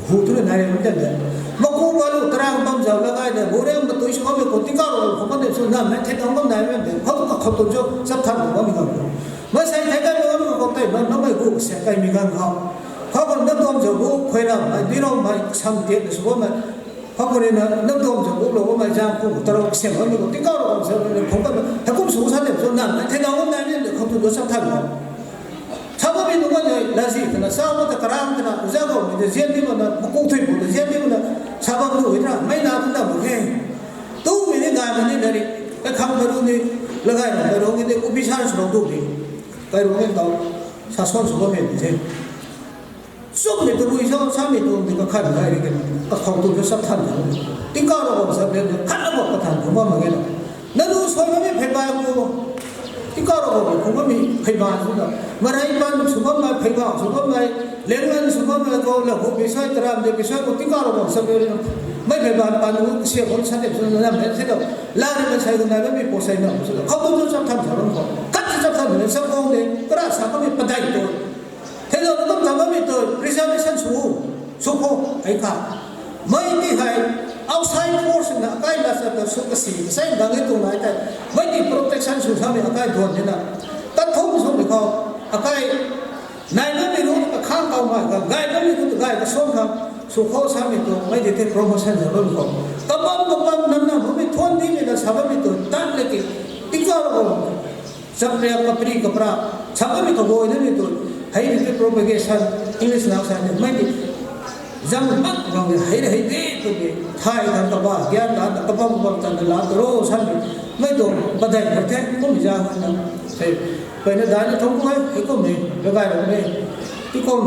hu tu na nai mei ten de. Maku ma lu, tarang bam zau la ngai de, bu rian ma tui song mei ko, Tingkauh Ravguangc phung ka dim song na, mei, thei dang bam nai mei de, khou tu ka khou tu jo, sap than bam mi ngam ko. Mei sai thei ka bam mi ko, tei bam, na mei gu, se kai mi gan khou. Khou ko na dom zau bu, khui ram, mei, di ram, mei, sam tiat na su bam mei. Khou khou rui na, nap dam zau bu lou bammei zang pu, tarou siam bammei khou, Tingkauh Ravguangc sap le, phung ka, hei kum sw sa de, sw nang, thei dau bam nai ni, khou tu do sa than lo. Sa bammei nunc guay ni, lazi twna, sa bam ta karang twna, uza khou mi de zian di bam na, makuk thui bu de zian di bam na, sa bam lu hei na, mei na tu na bu khe. Tu mi ni, ngai mi ni, na ri, kai khang na ru ni, lagai na, na ru ni de, officer sw lou tu ni. Kai ru ni tau, sa suan sw bammei ni the. Chumhmei tabui sa, samei tuang ti kakhan gay ri kena, kakhou tu sa sap than than. Tingkauh Ravguangc sap le, khat na bam kathan khou bam mak ge na. Nanu suai bammei phey bai khou, Tingkauh Ravguangc khou bammei phey bai sw na. Marai pan sw bammei, phey bai sw bammei, lenglan sw bammei khou, la khou bisai taram de bisai khou, Tingkauh Ravguangc sap le, mei phey bai pan khou, sia khou sa de sw na, lam de sw na. La de mei sai khou nai bammei pou sai na sw na. Khou tu tu sap than than khou. Khat sap than than, sap khou de, kara sa bammei padai tu. Thei lo na kum ta bammei tu reservation sw, sw khou, hei kha. Mei ti hei, outside force na kai la sa ta sw kasi, sai dang e tu nai ta. Mei ti protection sw samei akai duan ni na. Tat thum sw ni khou, akai, nai bammei ru ta khang kau mai kha, gay bammei ru ta gay kasuan kha, sw khou samei tu, mei ti te promotion na bammei khou. Kabam kabam nam na bammei thuan di ni na sa bammei tu, tan le ki, Tingkauh Ravguangc. Chakria kapri kapra, sa bammei kaguay na ni tu, hei ni tu propagation, English na sa ni, mei ni, Zang mak gang hei hei de tu bi thai kan kaba gyan ta kabam bam tan la tu ro san bi mei tu padai na the kum za na. Hei pei na dai na thong ko hei kum ni ga gai ro ne. Ti kum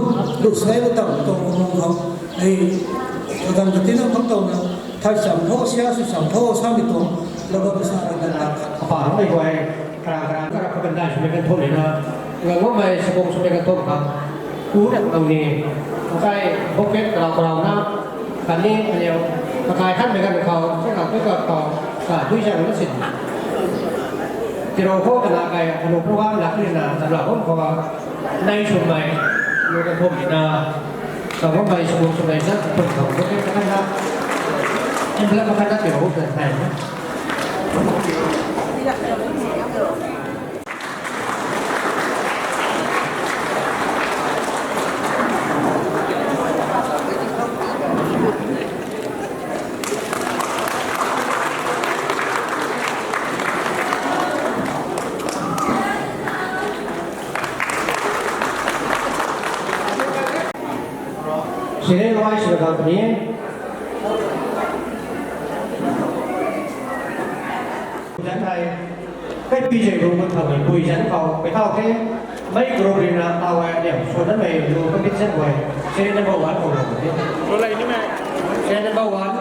lu sai ba tam tu kum hong hong. Hei ka gan ka tin na kham tau na thai sam tho sia su sam tho san bi tu la ba sa na na. Apa ram mei guay. Karang karang karap kabandai swmei kan thum na, ngang bammei sabung swmei kan thum khang, ku nang nang ni, makai bucket karau karau na, kan ni kaniw, makai khanmei kan khou, sa kan tu ka khou, ka dui zang na sin. Tirou khou kana kai, kanu program lak ni na, tabla bam khou, nai swmei, nu kan thum na, ngang bammei sabung swmei zat, thum khou, bucket kan na, envelope kan na tirou kan thai na. Sini luai sini kang puni. Zan thai, kai pi zai ru mat thau mei pui zan khou, kai thau the, mei group ri na tau ai liam, suan na mei lu ka bit zan guay, serial number one khou lu the. Ro lai ni mei. Serial number one.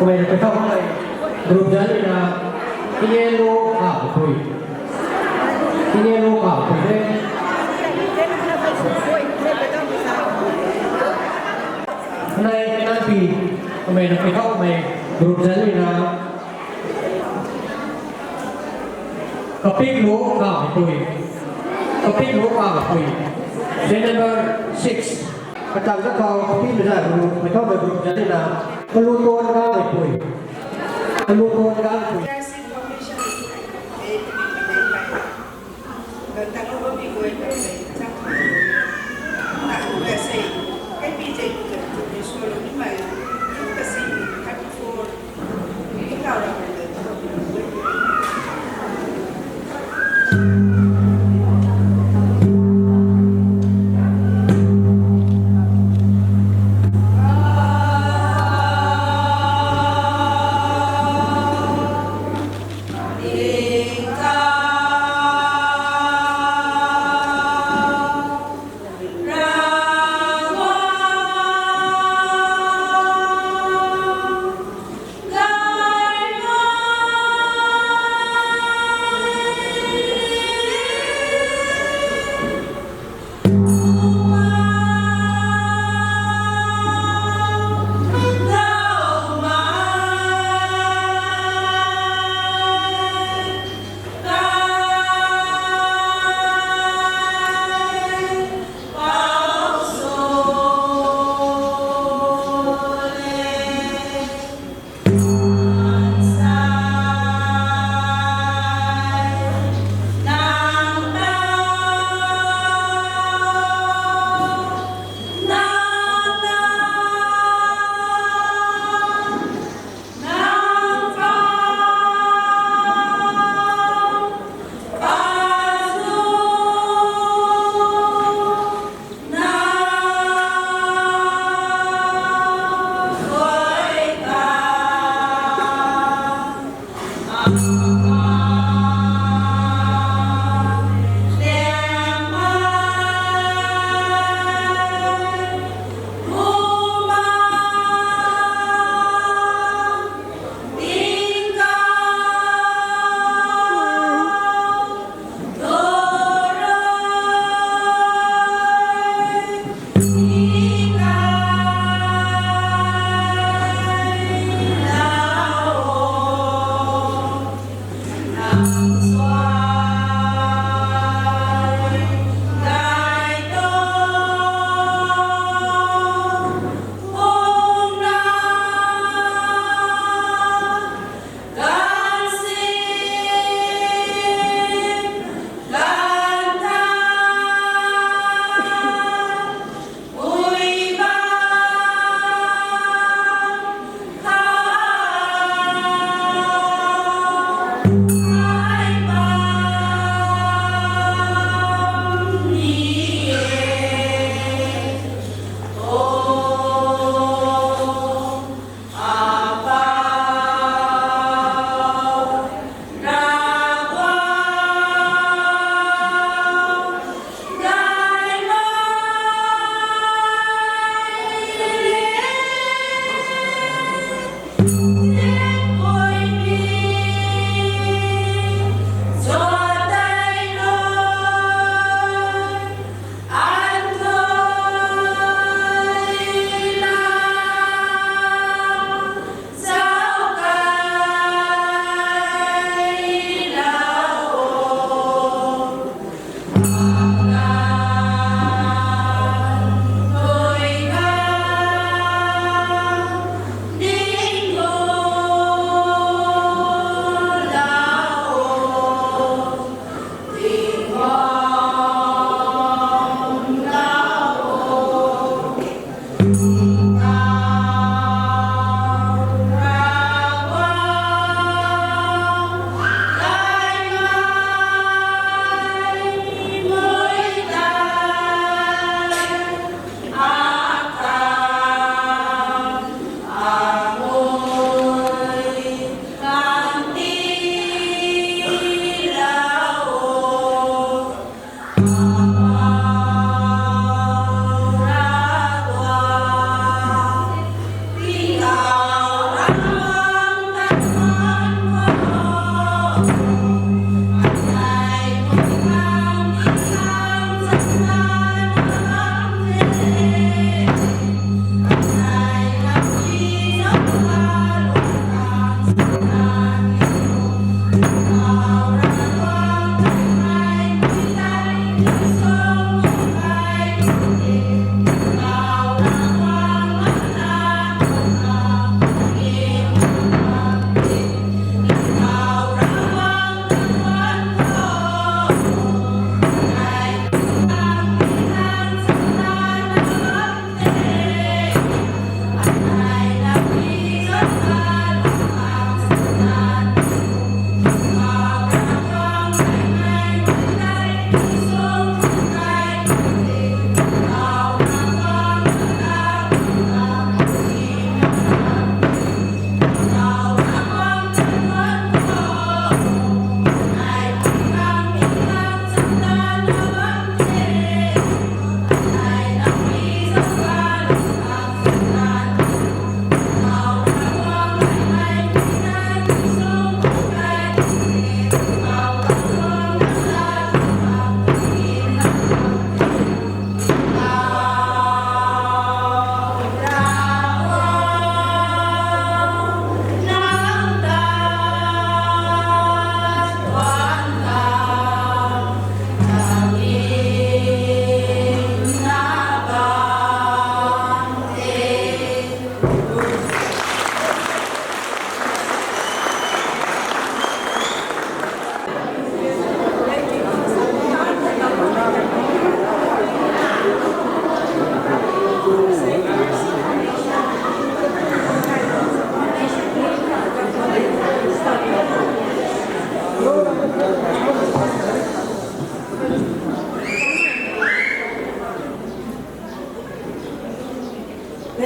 Kumei na pethau hei, group zan na, Tinelo Kampui. Tinelo Kampui de. Nai Kanpi, kumei na pethau mei, group zan na, Kapiklu Kampui. Kapiklu Kampui. Serial number six. Kachang kakhou kapimei zat ru, mei khou mei group zan na. Kaluton Kampui. Kaluton Kampui.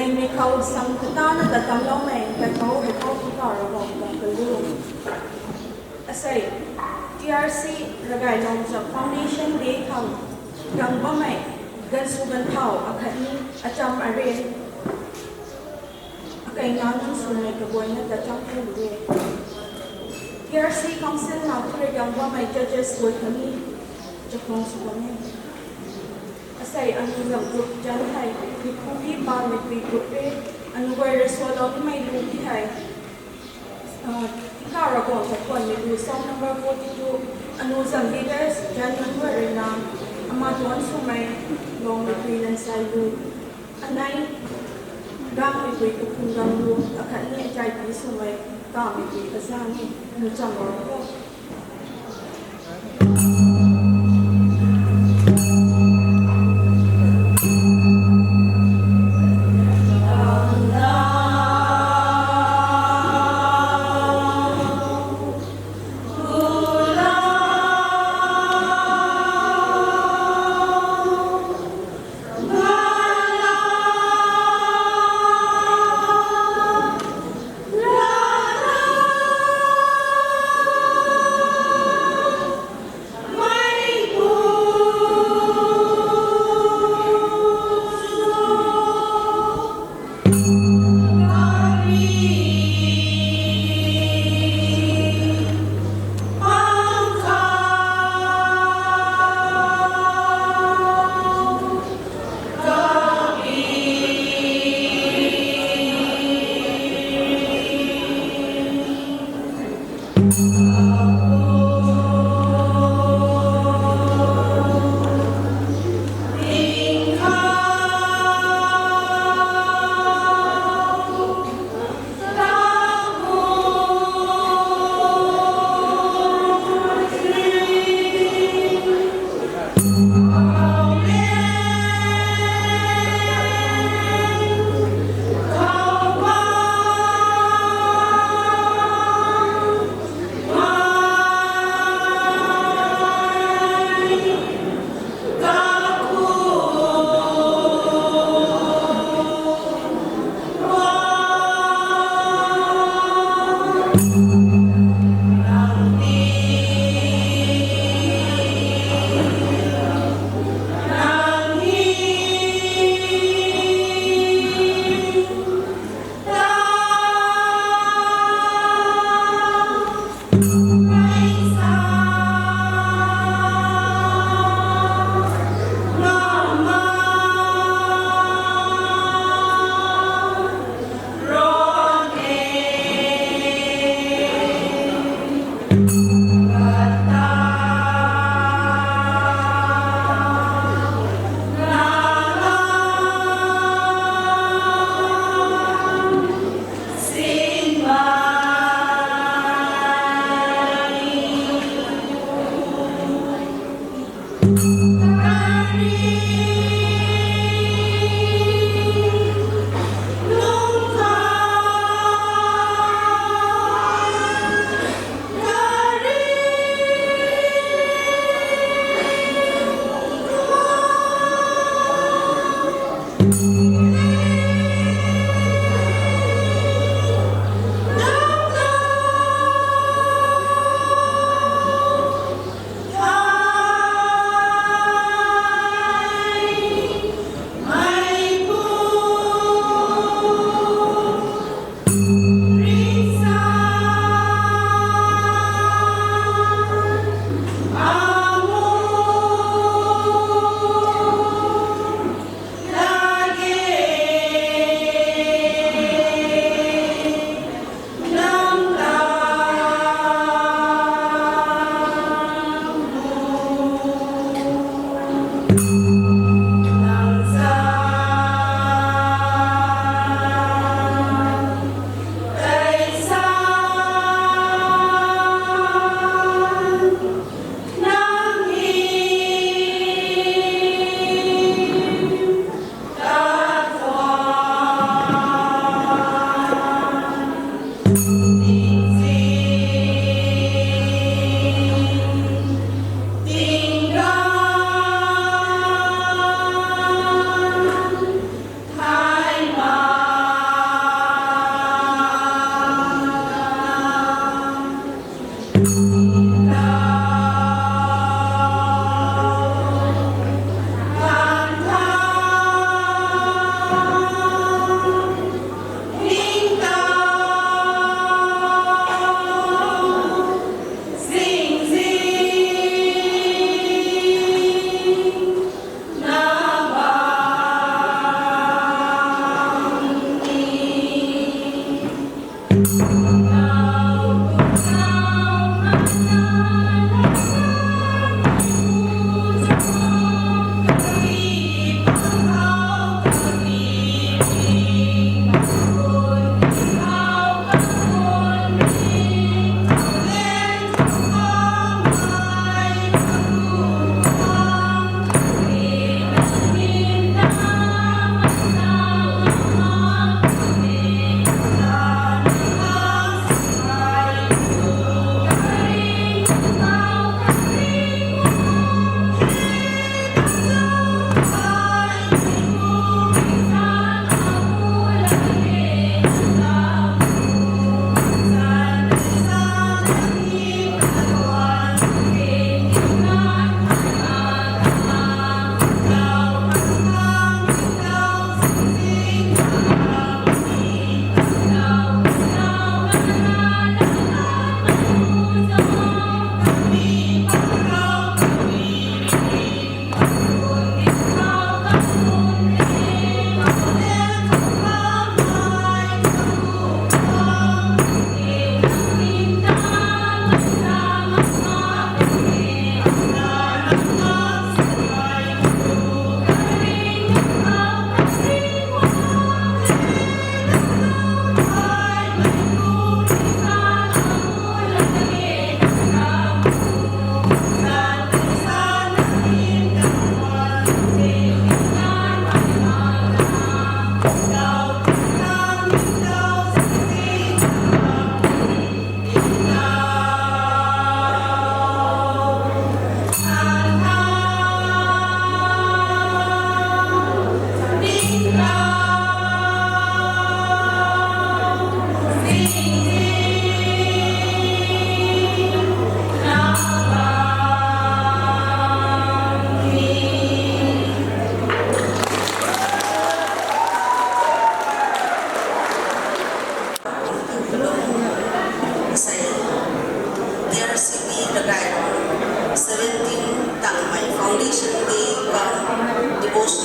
Mei khou sang katana ta tamloumei kaikhou hei khou Tingkauh Ravguangc tuang kalum. Asei, T R C Ragaylong Zak Foundation Day khang gang bammei gansw ganthau akhatni acham aren akai na nunc swmei kaguayna ta cham the lu e. T R C Council na khou rui gang bammei judges guay khatni chakhwang sw bam e. Asei anu zam group jan hei, Mikhubi Palmipui group e, anu guay rui swlou nimei lu di hei, ah, Tingkauh Ravguangc ta khwanmei lu song number forty-two, anu zam leaders jan nunc guay rui na, ama tuanc swmei, Longmipui Nansei lu, anei, Gangmipui Kaphung Gam lu, akhatni achaipi swmei, Kamipui Kazang e, lu cham bam kho.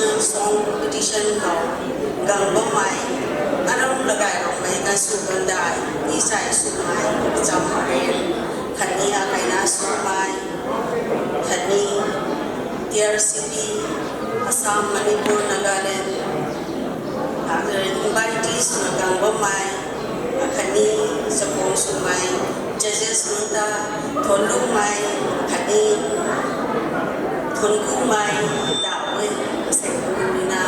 Song competition khou gang bammei, aram lagairokmei na sw bandai, ni sai swmei, cham aren, khatni akaina swmei, khatni T R C P, Assam, Manipur, Nagaland, akhat invitees na gang bammei, akhatni chakhwang swmei, judges nunc ta, thonlumei, khatni thonkumei, daw e, asei kumina,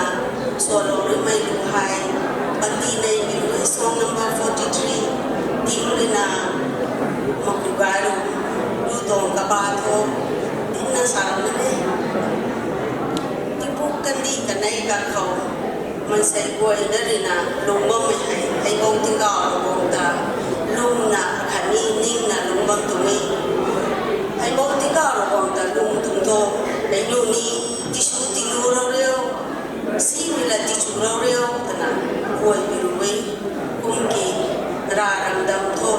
swalou ruimei lu hei, panty neimei lu hei, song number forty three, team ruina, maku gay lu, lu tuang kaba tho, tina sa ram na e. Tingpuk kandih kanei kakhou, maansei guayna ruina lungc bammei hei, Heikou Tingkauh Ravguangc ta lwmna khatni ningna lungc bam tuang e. Heikou Tingkauh Ravguangc ta lwm tuang tho, hei lu ni, tisw tilu rau riu, simei la tichu rau riu, twna guay pi ru e. Kum ki, rav ramdam thu,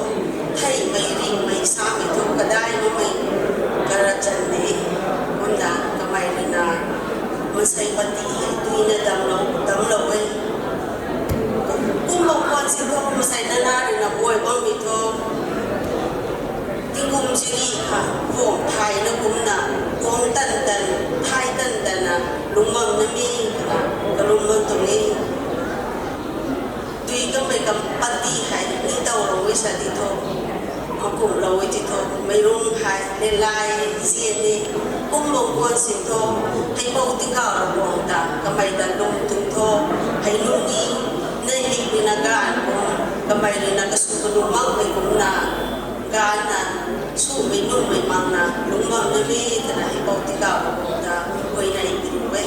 theihmei ringhmei samei thu kadai makmei, kara chan de, kumna kamei ruina, maansei panty hei duina damlou, damlou e. Kum bam khwan si thu, maansei nana ruina guay bammei thu, tingkum chiri kha, kuang thayna kumna, kuang tan tan, thay tan tanna, lungc bam na mi, twna, kalum bam tuang e. Dui kammei kam panty hei, ningtowlou e sa ti thu, makumhlou e ti thu, meic rung hei, lelai, zian ni, kum bam khwan si thu, Heikou Tingkauh Ravguangc ta, kamei ta lwm tuang tho, hei lu ni, neihmei ruina ganv kum, kamei ruina kasw kanu makmei kumna, ganvna, swmei nuhmei makna, lungc bam na mi, twna Heikou Tingkauh Ravguangc ta, huayney pi ru e.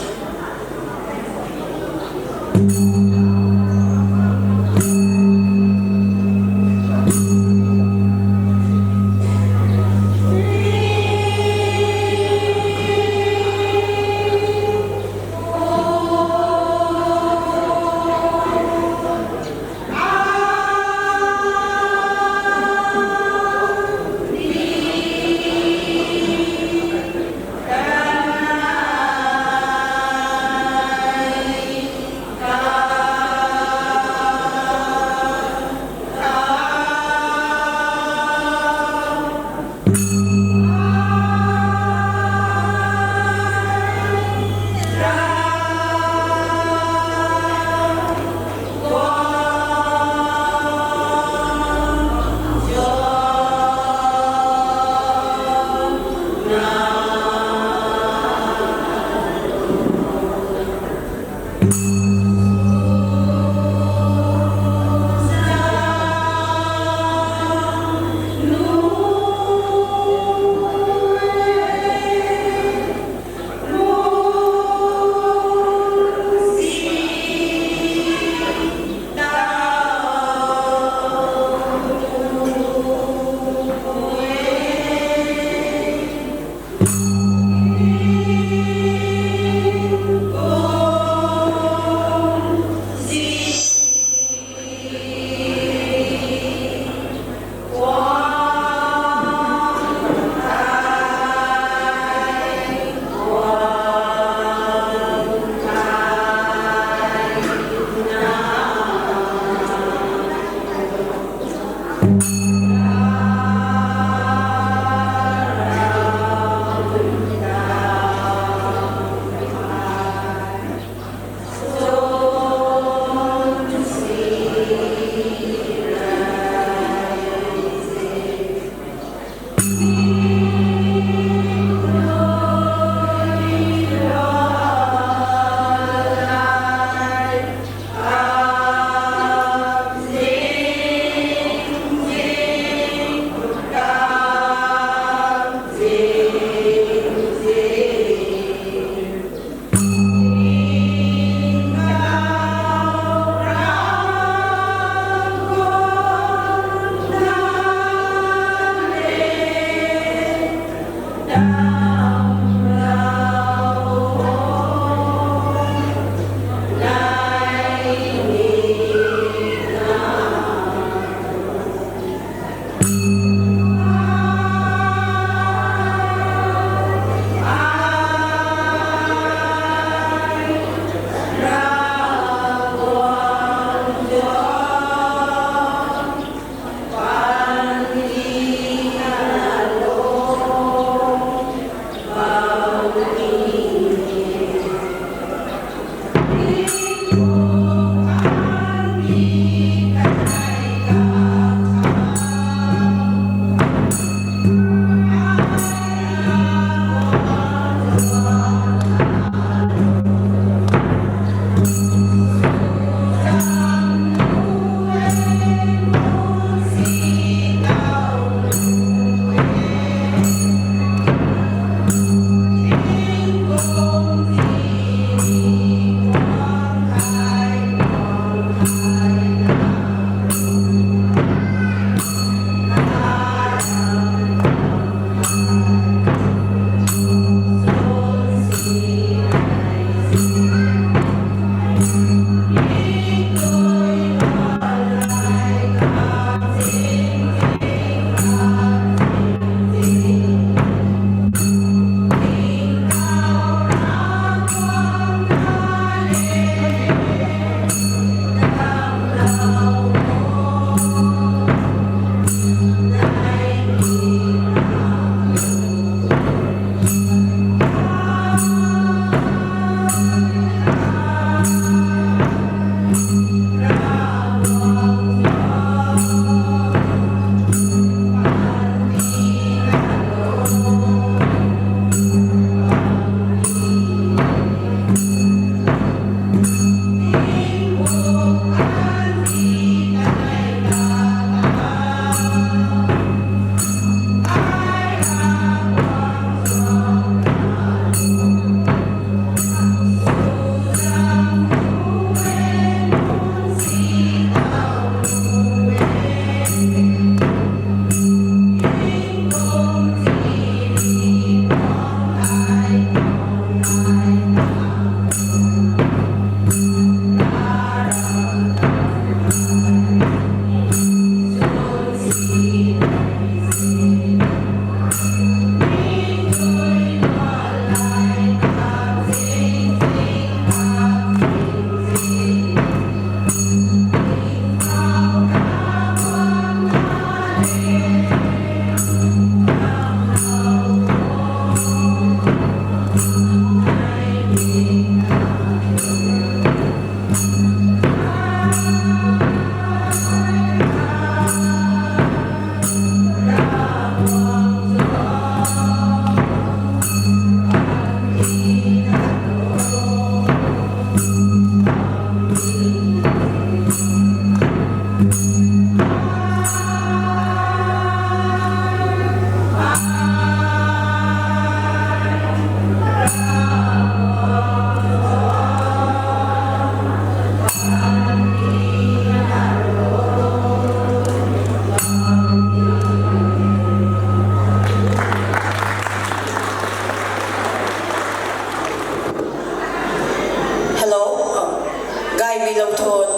Thon,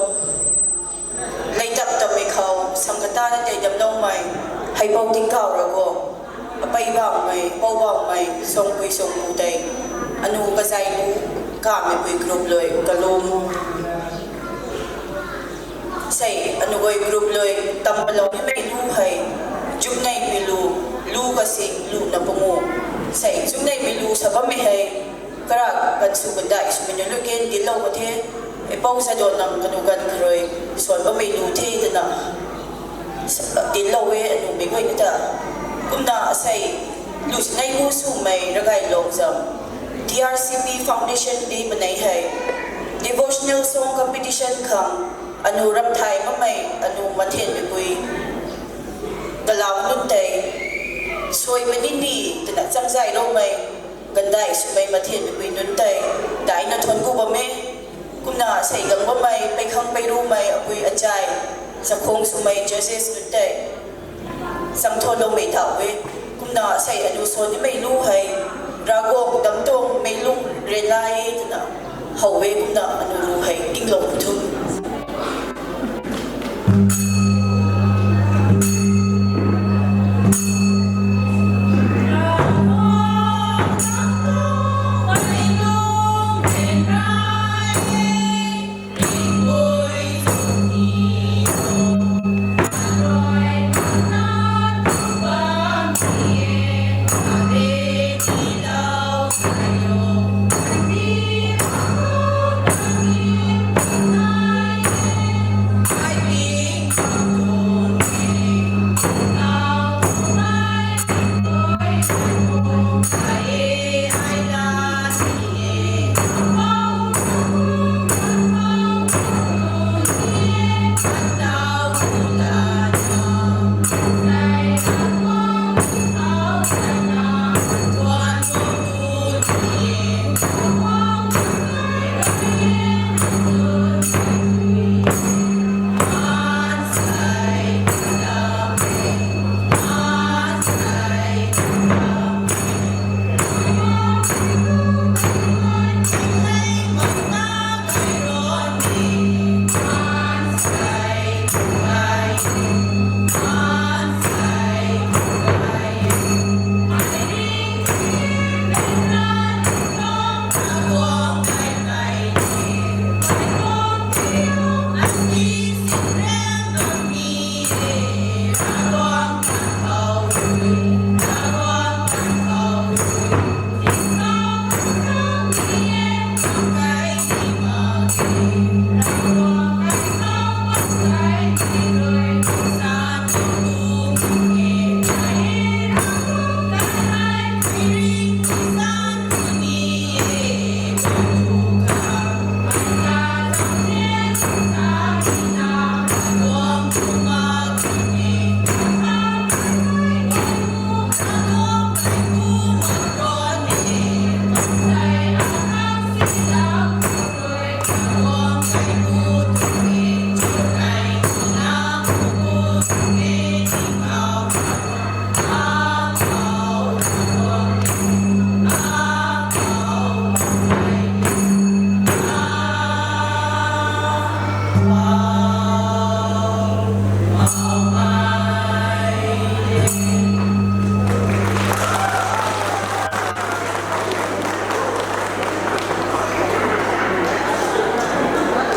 leitap tammei khou, sangkata na tei damloumei, Heipou Tingkauh Ravguangc, apei bauhmei, pou bauhmei, songpui songpu tei, anu kazai lu, kameipui group lui, kalum. Sei, anu guay group lui, tam palou nimei lu hei, zukneimei lu, lu kasing, lu na pungu. Sei, zukneimei lu sa bammei hei, kara kan sw kan dai swmei nunc lu ken tiilou ka the, e pou sa do nang kanu kan kharui, swan bammei lu the twna, sa-, tiilou e anu mei guay ni ta. Kumna sei, lu sinei mu swmei Ragai Longzam, T R C P Foundation Day manei hei, devotional song competition khang, anu ramthai mamei, anu mathenmeipui, kalau nunc tei, suai mani ni, twna changzai loumei, gandai swmei mathenmeipui nunc tei, daina thuan ku bam e, kumna sei gang bammei, peikhang peirumei, apui achai, chakhwang swmei judges nunc tei, changthanloumei tau e, kumna sei anu swan nimei lu hei, Ravguangc dam tuang mei lung rena e twna, how e kumna anu lu hei, tinglou ku thu.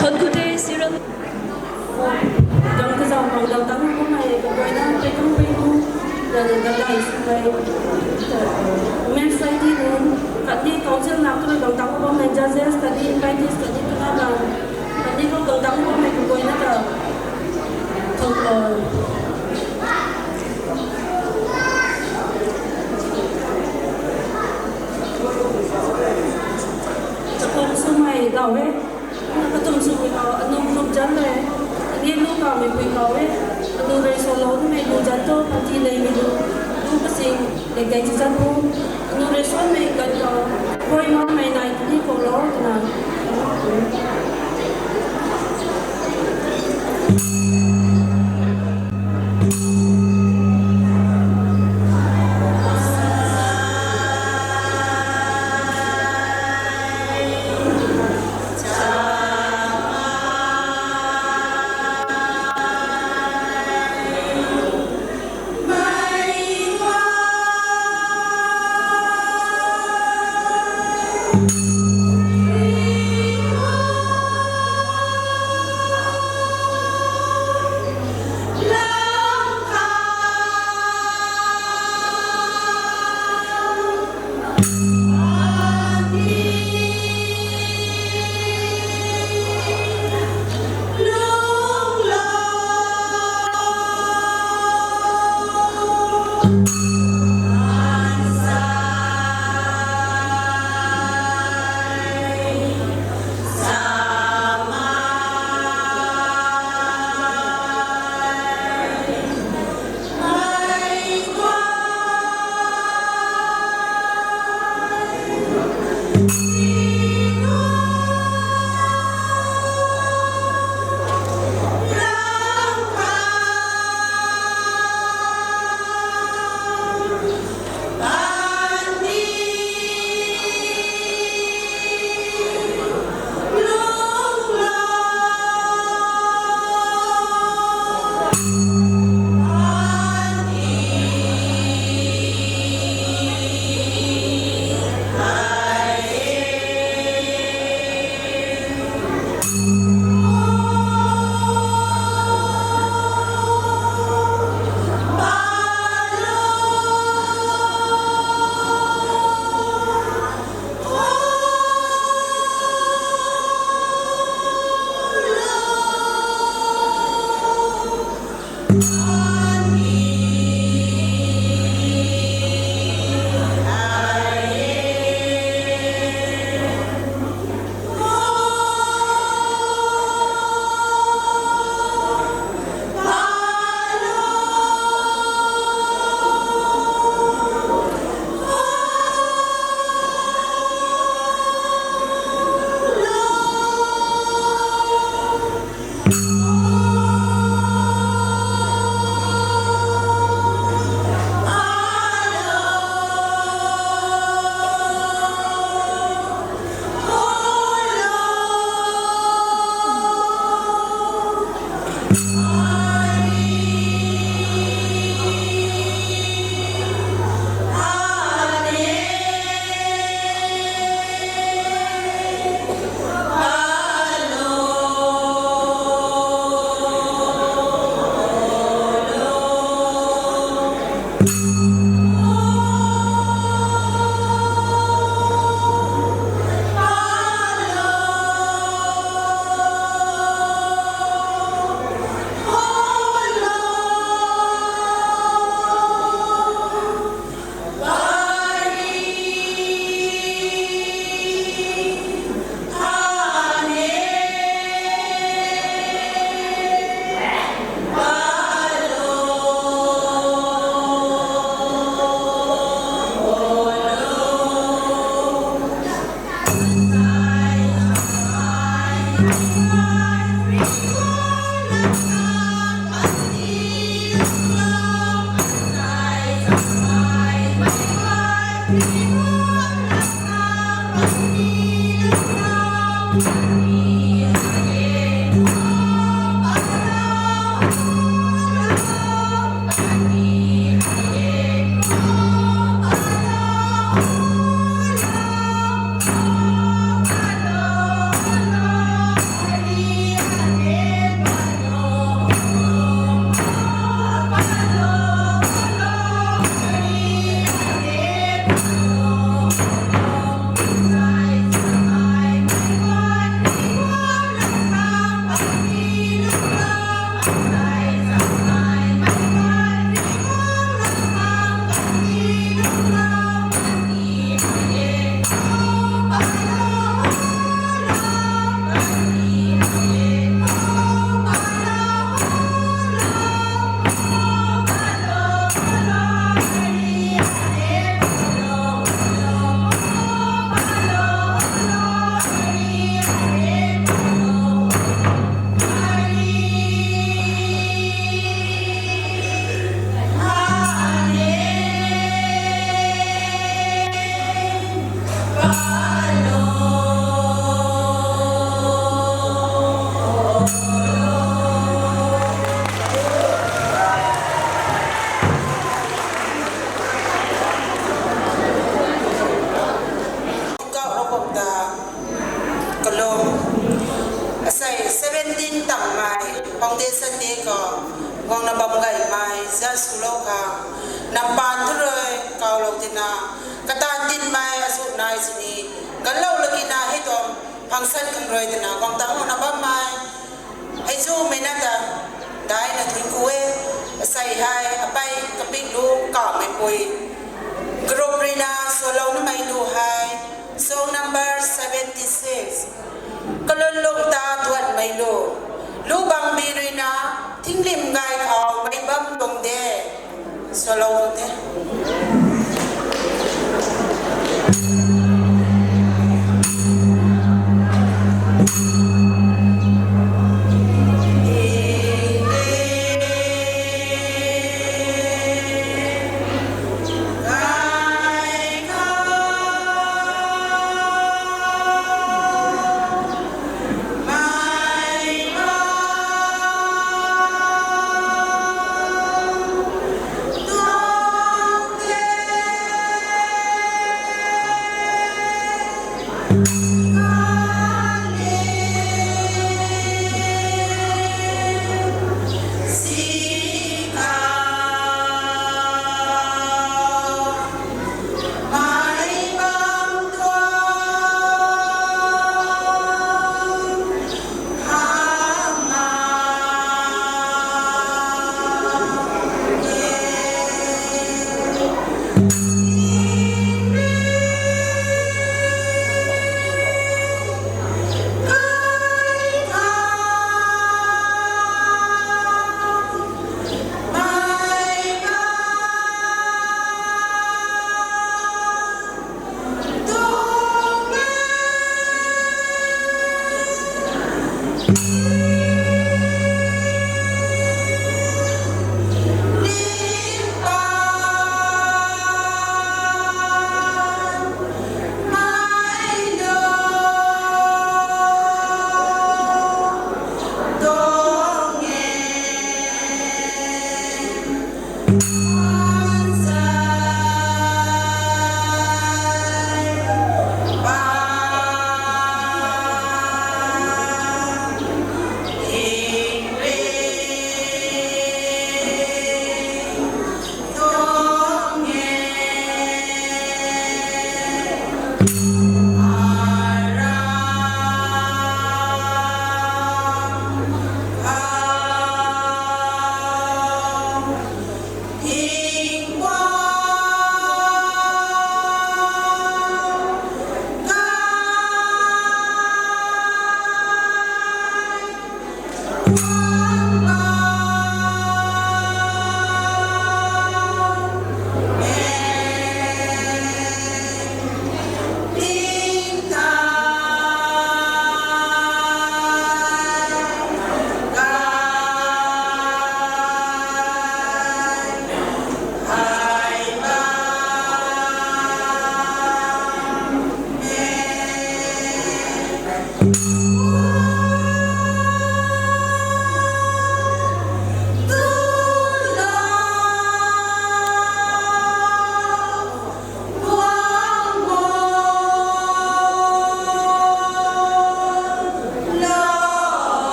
Thon ku the, siran. Dang kazauh khou dang tang kummei kaguayna pei kang pei ku, dang dang dai swmei, Women Society nunc, khatni council nak tu dang tang kummei judges, khatni invitees, khatni tuna bang, khatni khou dang tang kummei kaguayna ta, thon, uh, chakhwang swmei daw e. Katum swmei khou, anu group zan le, aniu lu kameipui khou e, anu rui swlou nimei lu zan tu, panty leimei lu, lu kasing, leikei chu zan tu, anu rui swanmei kan khou, khuay makmei nai tini khou lou twna. Kau Robok ta kalum. Asei seventeen tangmei Foundation Day khou guangna bam gaymei za swlou khang nampaan thu rui kaulou tina, kata tinmei azu nai sini galou lagina hei tuang function khang rui tina guang tang na bammei hei zumei na ta daina thuanc ku e. Asei hei apei kapik lu kamei pui group ruina swlou namei lu hei song number seventy six, kalun lung ta duanmei lu, lu bangbi ruina thinglim gay khou mei bam tuang de. Swlou tuang de.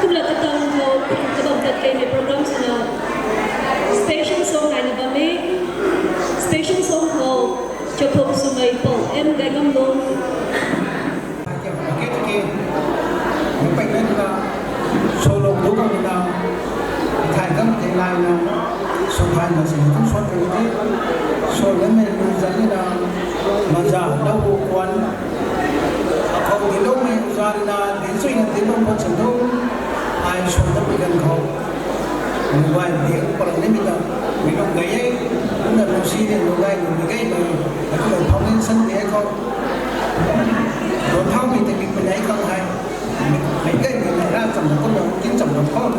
Kumna katang khou kabam tat keimei program swna special song naina bam e. Special song khou chakhou swmei Pou M Gaingamlung. Solo du kamna, thai kam thei laina, sophan na sini kum sot kari the, so lemei na zan na, maza na hu kuan, akhou di lou mei zan na, din sui na din lou khou chan tu, ai so na pi gan khou, mobile di palang ni mi ta, mi lou gay e, kumna lou si de lou gay, lou mi gay mei, akhou lou foundation de khou, lou thau mi te mi panai khang hai. Hei kai ni na ra cham na kum na kin cham na khou.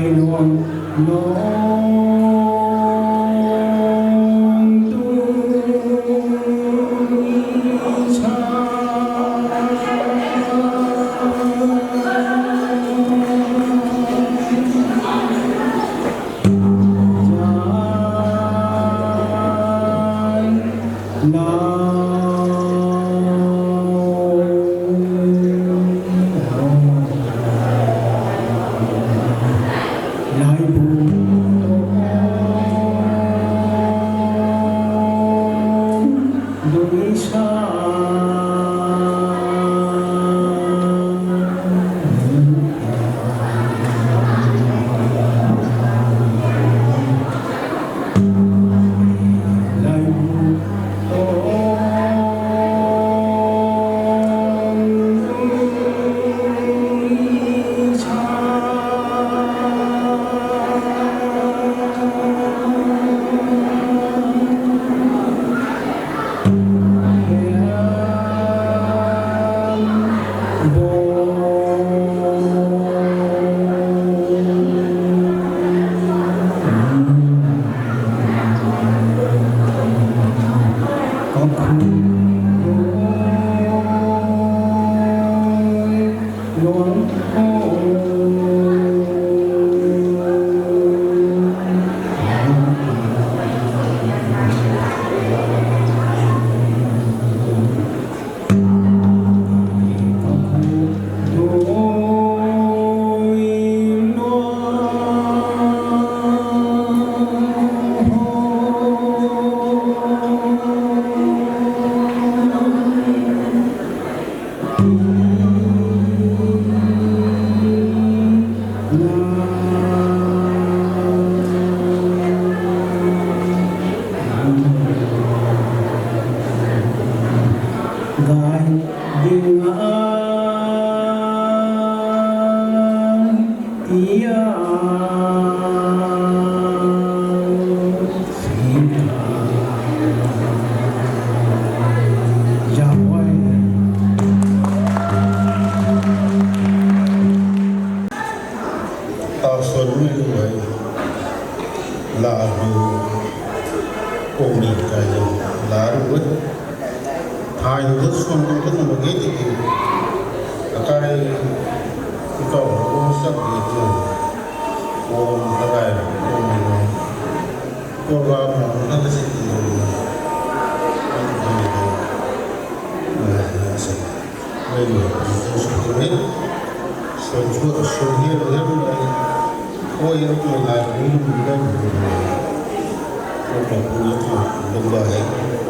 Luang luang tu sa Tau suan mei lu hei, la lu, kung ni kai lu, la lu e. Thay lu suan lu kan mak ge tiki, akai, kau lu sak di tu, kung akai, kung ni lu, program na kan si ti lu, kan ni lu, na si. Mei lu, sw sw ni, sw sw sw ni lu ni. Oi, oi, oi, oi, oi, oi, oi, oi, oi, oi, oi.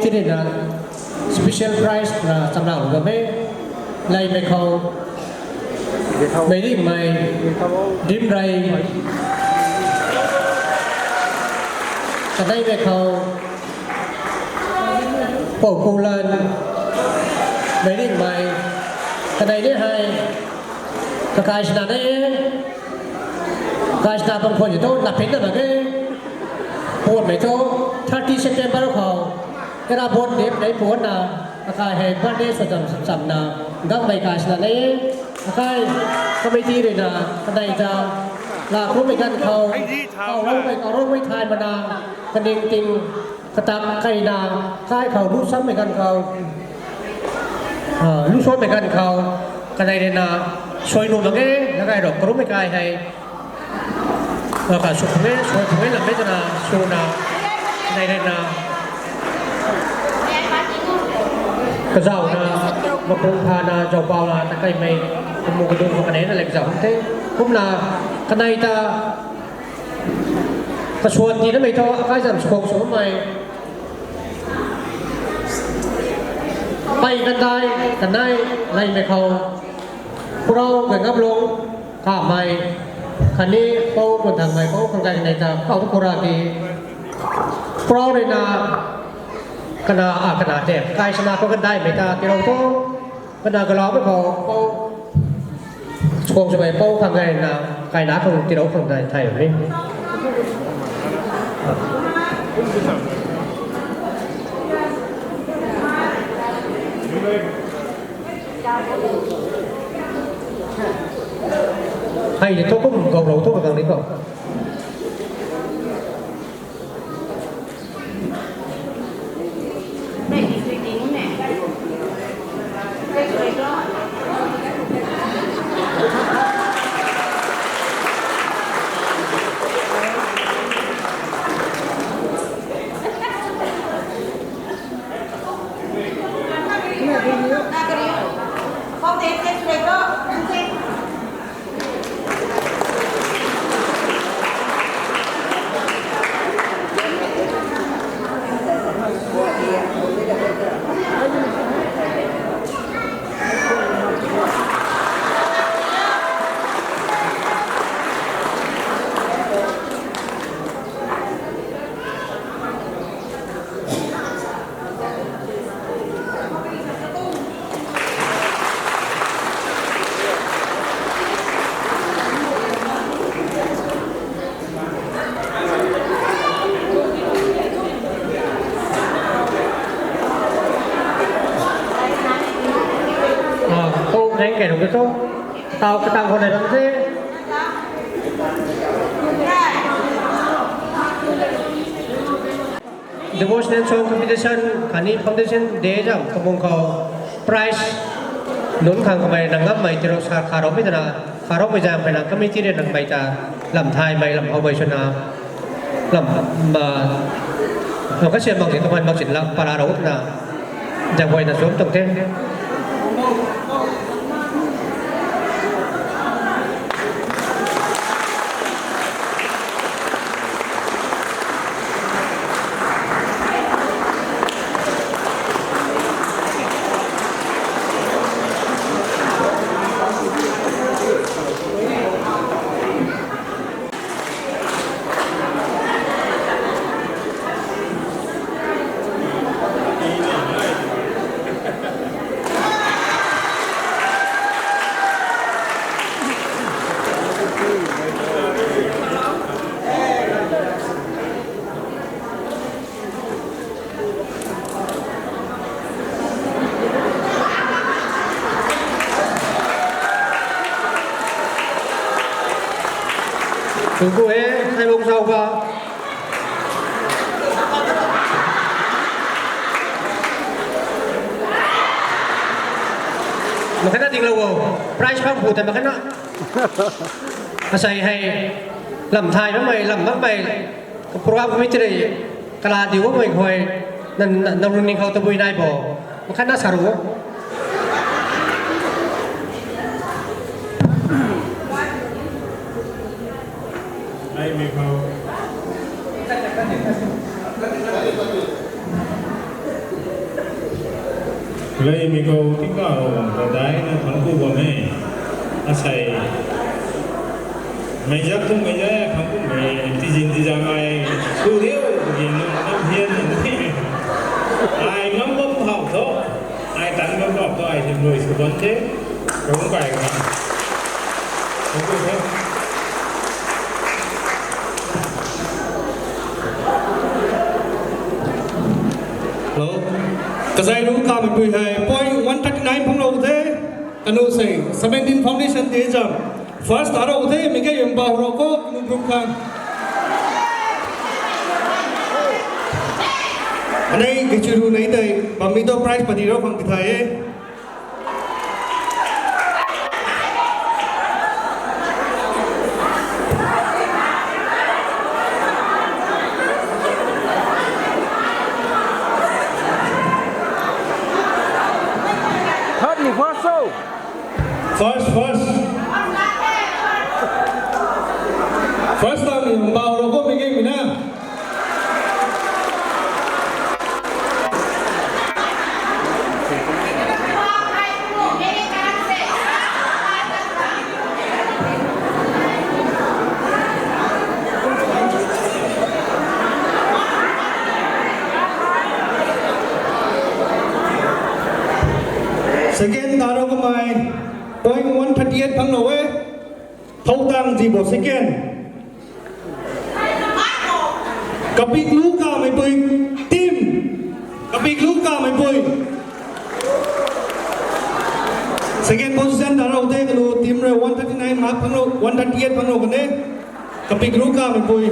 Tini na special prize na chamna ru bam e. Laimei khou, Meiringmei, Dimrei, kaneimei khou, Poukulan, Meiringmei, kanei ni hei, kakai sina ne, kakai sina bam khou ni tu, na pin na na ke, puanmei tu, thirty September khou, era bon dip nei puan na, kakai hei birthday sw cham cham na, gangmei kai sina ne, kakai committee rui na, kanei ta, la kummei ganv khou, kau roumei, kau roumei thay mana, kaning ting, katak kaina, kai khou lu sammei ganv khou, ah, lu sammei ganv khou, kanei rui na, sui nu mak ge, na kai rok, karummei kai hei, na ka sw phung e, sui phung e lam e twna, sw na, kanei rui na, kazauh na, mapung pha na, zaupau na, ta kaimei, kamu kadung khou kanei na le kazauh the, kumna, kanei ta, kasuan tinamei thu, akai zam skhok sw bammei. Pei kandai, kanei, laimei khou. Purau, Gaingamlung, kamei. Khatni, Pou, Kunthangmei, Pou, Khangkai, kanei ta, kau tu kura ki. Purau rui na, kana, a, kana te. Kai sana khou kandaimei ta, tirou tu. Kana galaumei khou, Pou, skhok swmei Pou Khangkai na, kaina khang tirou khang dai thay ni. Hei ni thu kum gaulou thu gang ni khou. Ah, Pou Neng kei rui tu. Tau katang khou nai bam the. Devotional song competition, khatni foundation day zam kabung khou prize nunc khang kamei na ngammei tirou sa kharoumei twna, kharoumei zam pei na committee rui na kamei ta lam thaymei, lam houmei swna, lam, ma, lam kasiam mak si kaman mak sin lam para rou twna, zam guay na sum tuang the. Thank you, eh, hai bung sau ka. Makhatna dinglou o, prize phang bu ta makhatna. Asei hei, lam thay bammei, lam bammei, program committee rui, kala diu bammei khou, na, na, na run ning khou tabui nai bo, makhatna sa ru o. Ai, mi khou. Leimei khou tingkauh bam khou daina thangc ku bam e. Asei, mei zak tu mei zak thangc ku mei, tizin tizang ai ku diu, tizin nam hian na ni. Ai ngam bam phau tho, ai tan ngam bam tho, ai hym rui sw bam the. Kung kai kan. Thank you, sir. Hello. Kazai ru kamei pui hei point one thirty nine phang rou the. Kanu sei seventeen foundation de jam. First aro the, mei ke yam bau ro ko, kanu group khan. Anei kichu ru nei dei, bam mi to prize padi ro phang ti thai e. Third ni first so. First, first. First time ni bau ro ko mei ke mi na. Second taro kamei point one thirty eight phang lou e. Thoutang Zibo second. Kapiklu Kameipui team. Kapiklu Kameipui. Second position taro the kanu team rui one thirty nine mark phang lou, one thirty eight phang lou kane. Kapiklu Kameipui.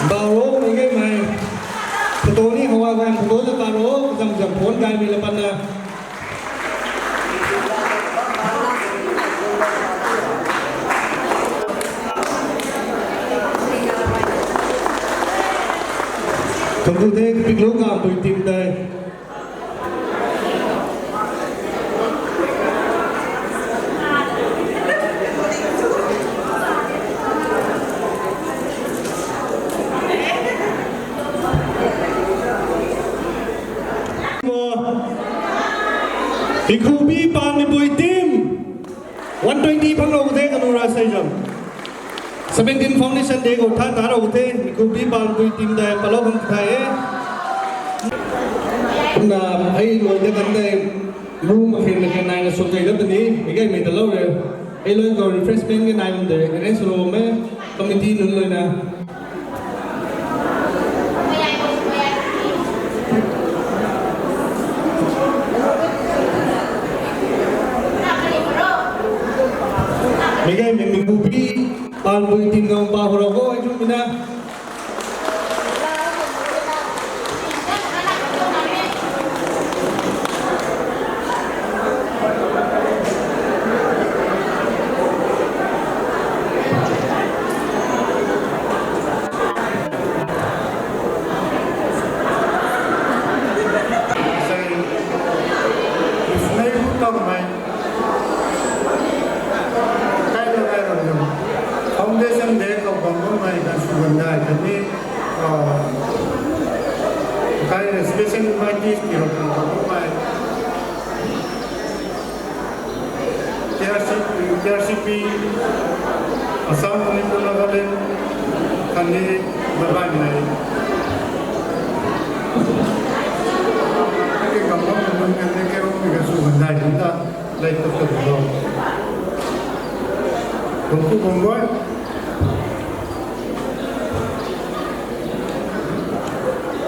Bau ro, mei ke mei. Photo ni hawa gam photo na ka ro, zam zam phone kai mei la pan na. Thangc ku the, Kapiklu Kameipui team tei. Mikhubi Palmeipui team, one twenty phang lou the kanu ra sei zam. Seventeen foundation day khou tha ta rou the, Mikhubi Palmeipui team tei palou khang thai e. Kumna hei loi de kan tei, lu makhen makhen naina sw kei dat ni, mei gaymei ta lou re. Hei loi khou refreshment ke nai bam de, arrange sw lou bam e, committee nunc loi na. Mei gaymei Mikhubi Palmeipui team khang pa hou rou ko, ai chu mi na. Sei, isnei bu tang mei. Kai la kai ram ram. Foundation day khou bam bam mei kan sw bam dai kan ni. Ah, kai special invitees ki ram ram bam bam mei. T R C, T R C P, Assam, Manipur, Nagaland, khatni babai nai. Ke kam bam bam kan ni ke ram ni kan sw bam dai kan ta. Lai tu tu tu. Kum tu kum boi.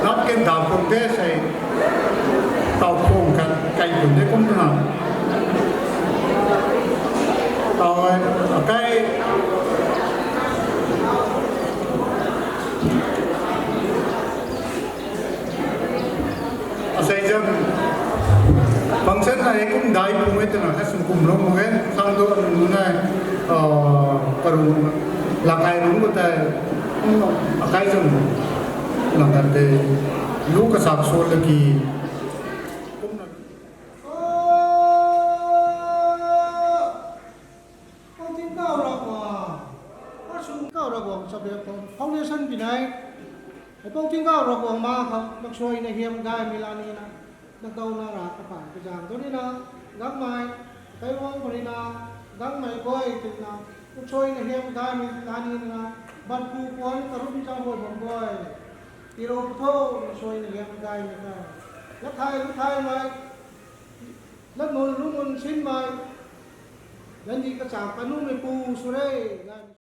Nap ken dau kum te sei. Tau kum kan kai kum te kum tu na. Tau ai, akai. Asei zam function na e kum dai pung e twna kasum kum lung mak e, sang tu anunc nunc nai, ah, karung, lakai rung khou tei, akai zam, lang kan tei, lu kasak sw laki, kumna. Pou Tingkauh Ravguangc, Pou Tingkauh Ravguangc sa bia khou foundation bi nai. Hei Pou Tingkauh Ravguangc ma khou maksuaina hiam gaymei la nina, na kauna ra kapai kazang tu nina, gangmei, kairuang khou nina, gangmei guay tina, maksuaina hiam gaymei la nina, banpu puan karum chang huay bam guay, tirou pu tho, maksuaina hiam gaymei ta. Lathai, lathaimei, latmun, lumun sinmei, landi kachang kanumei pu sw re, gaymei.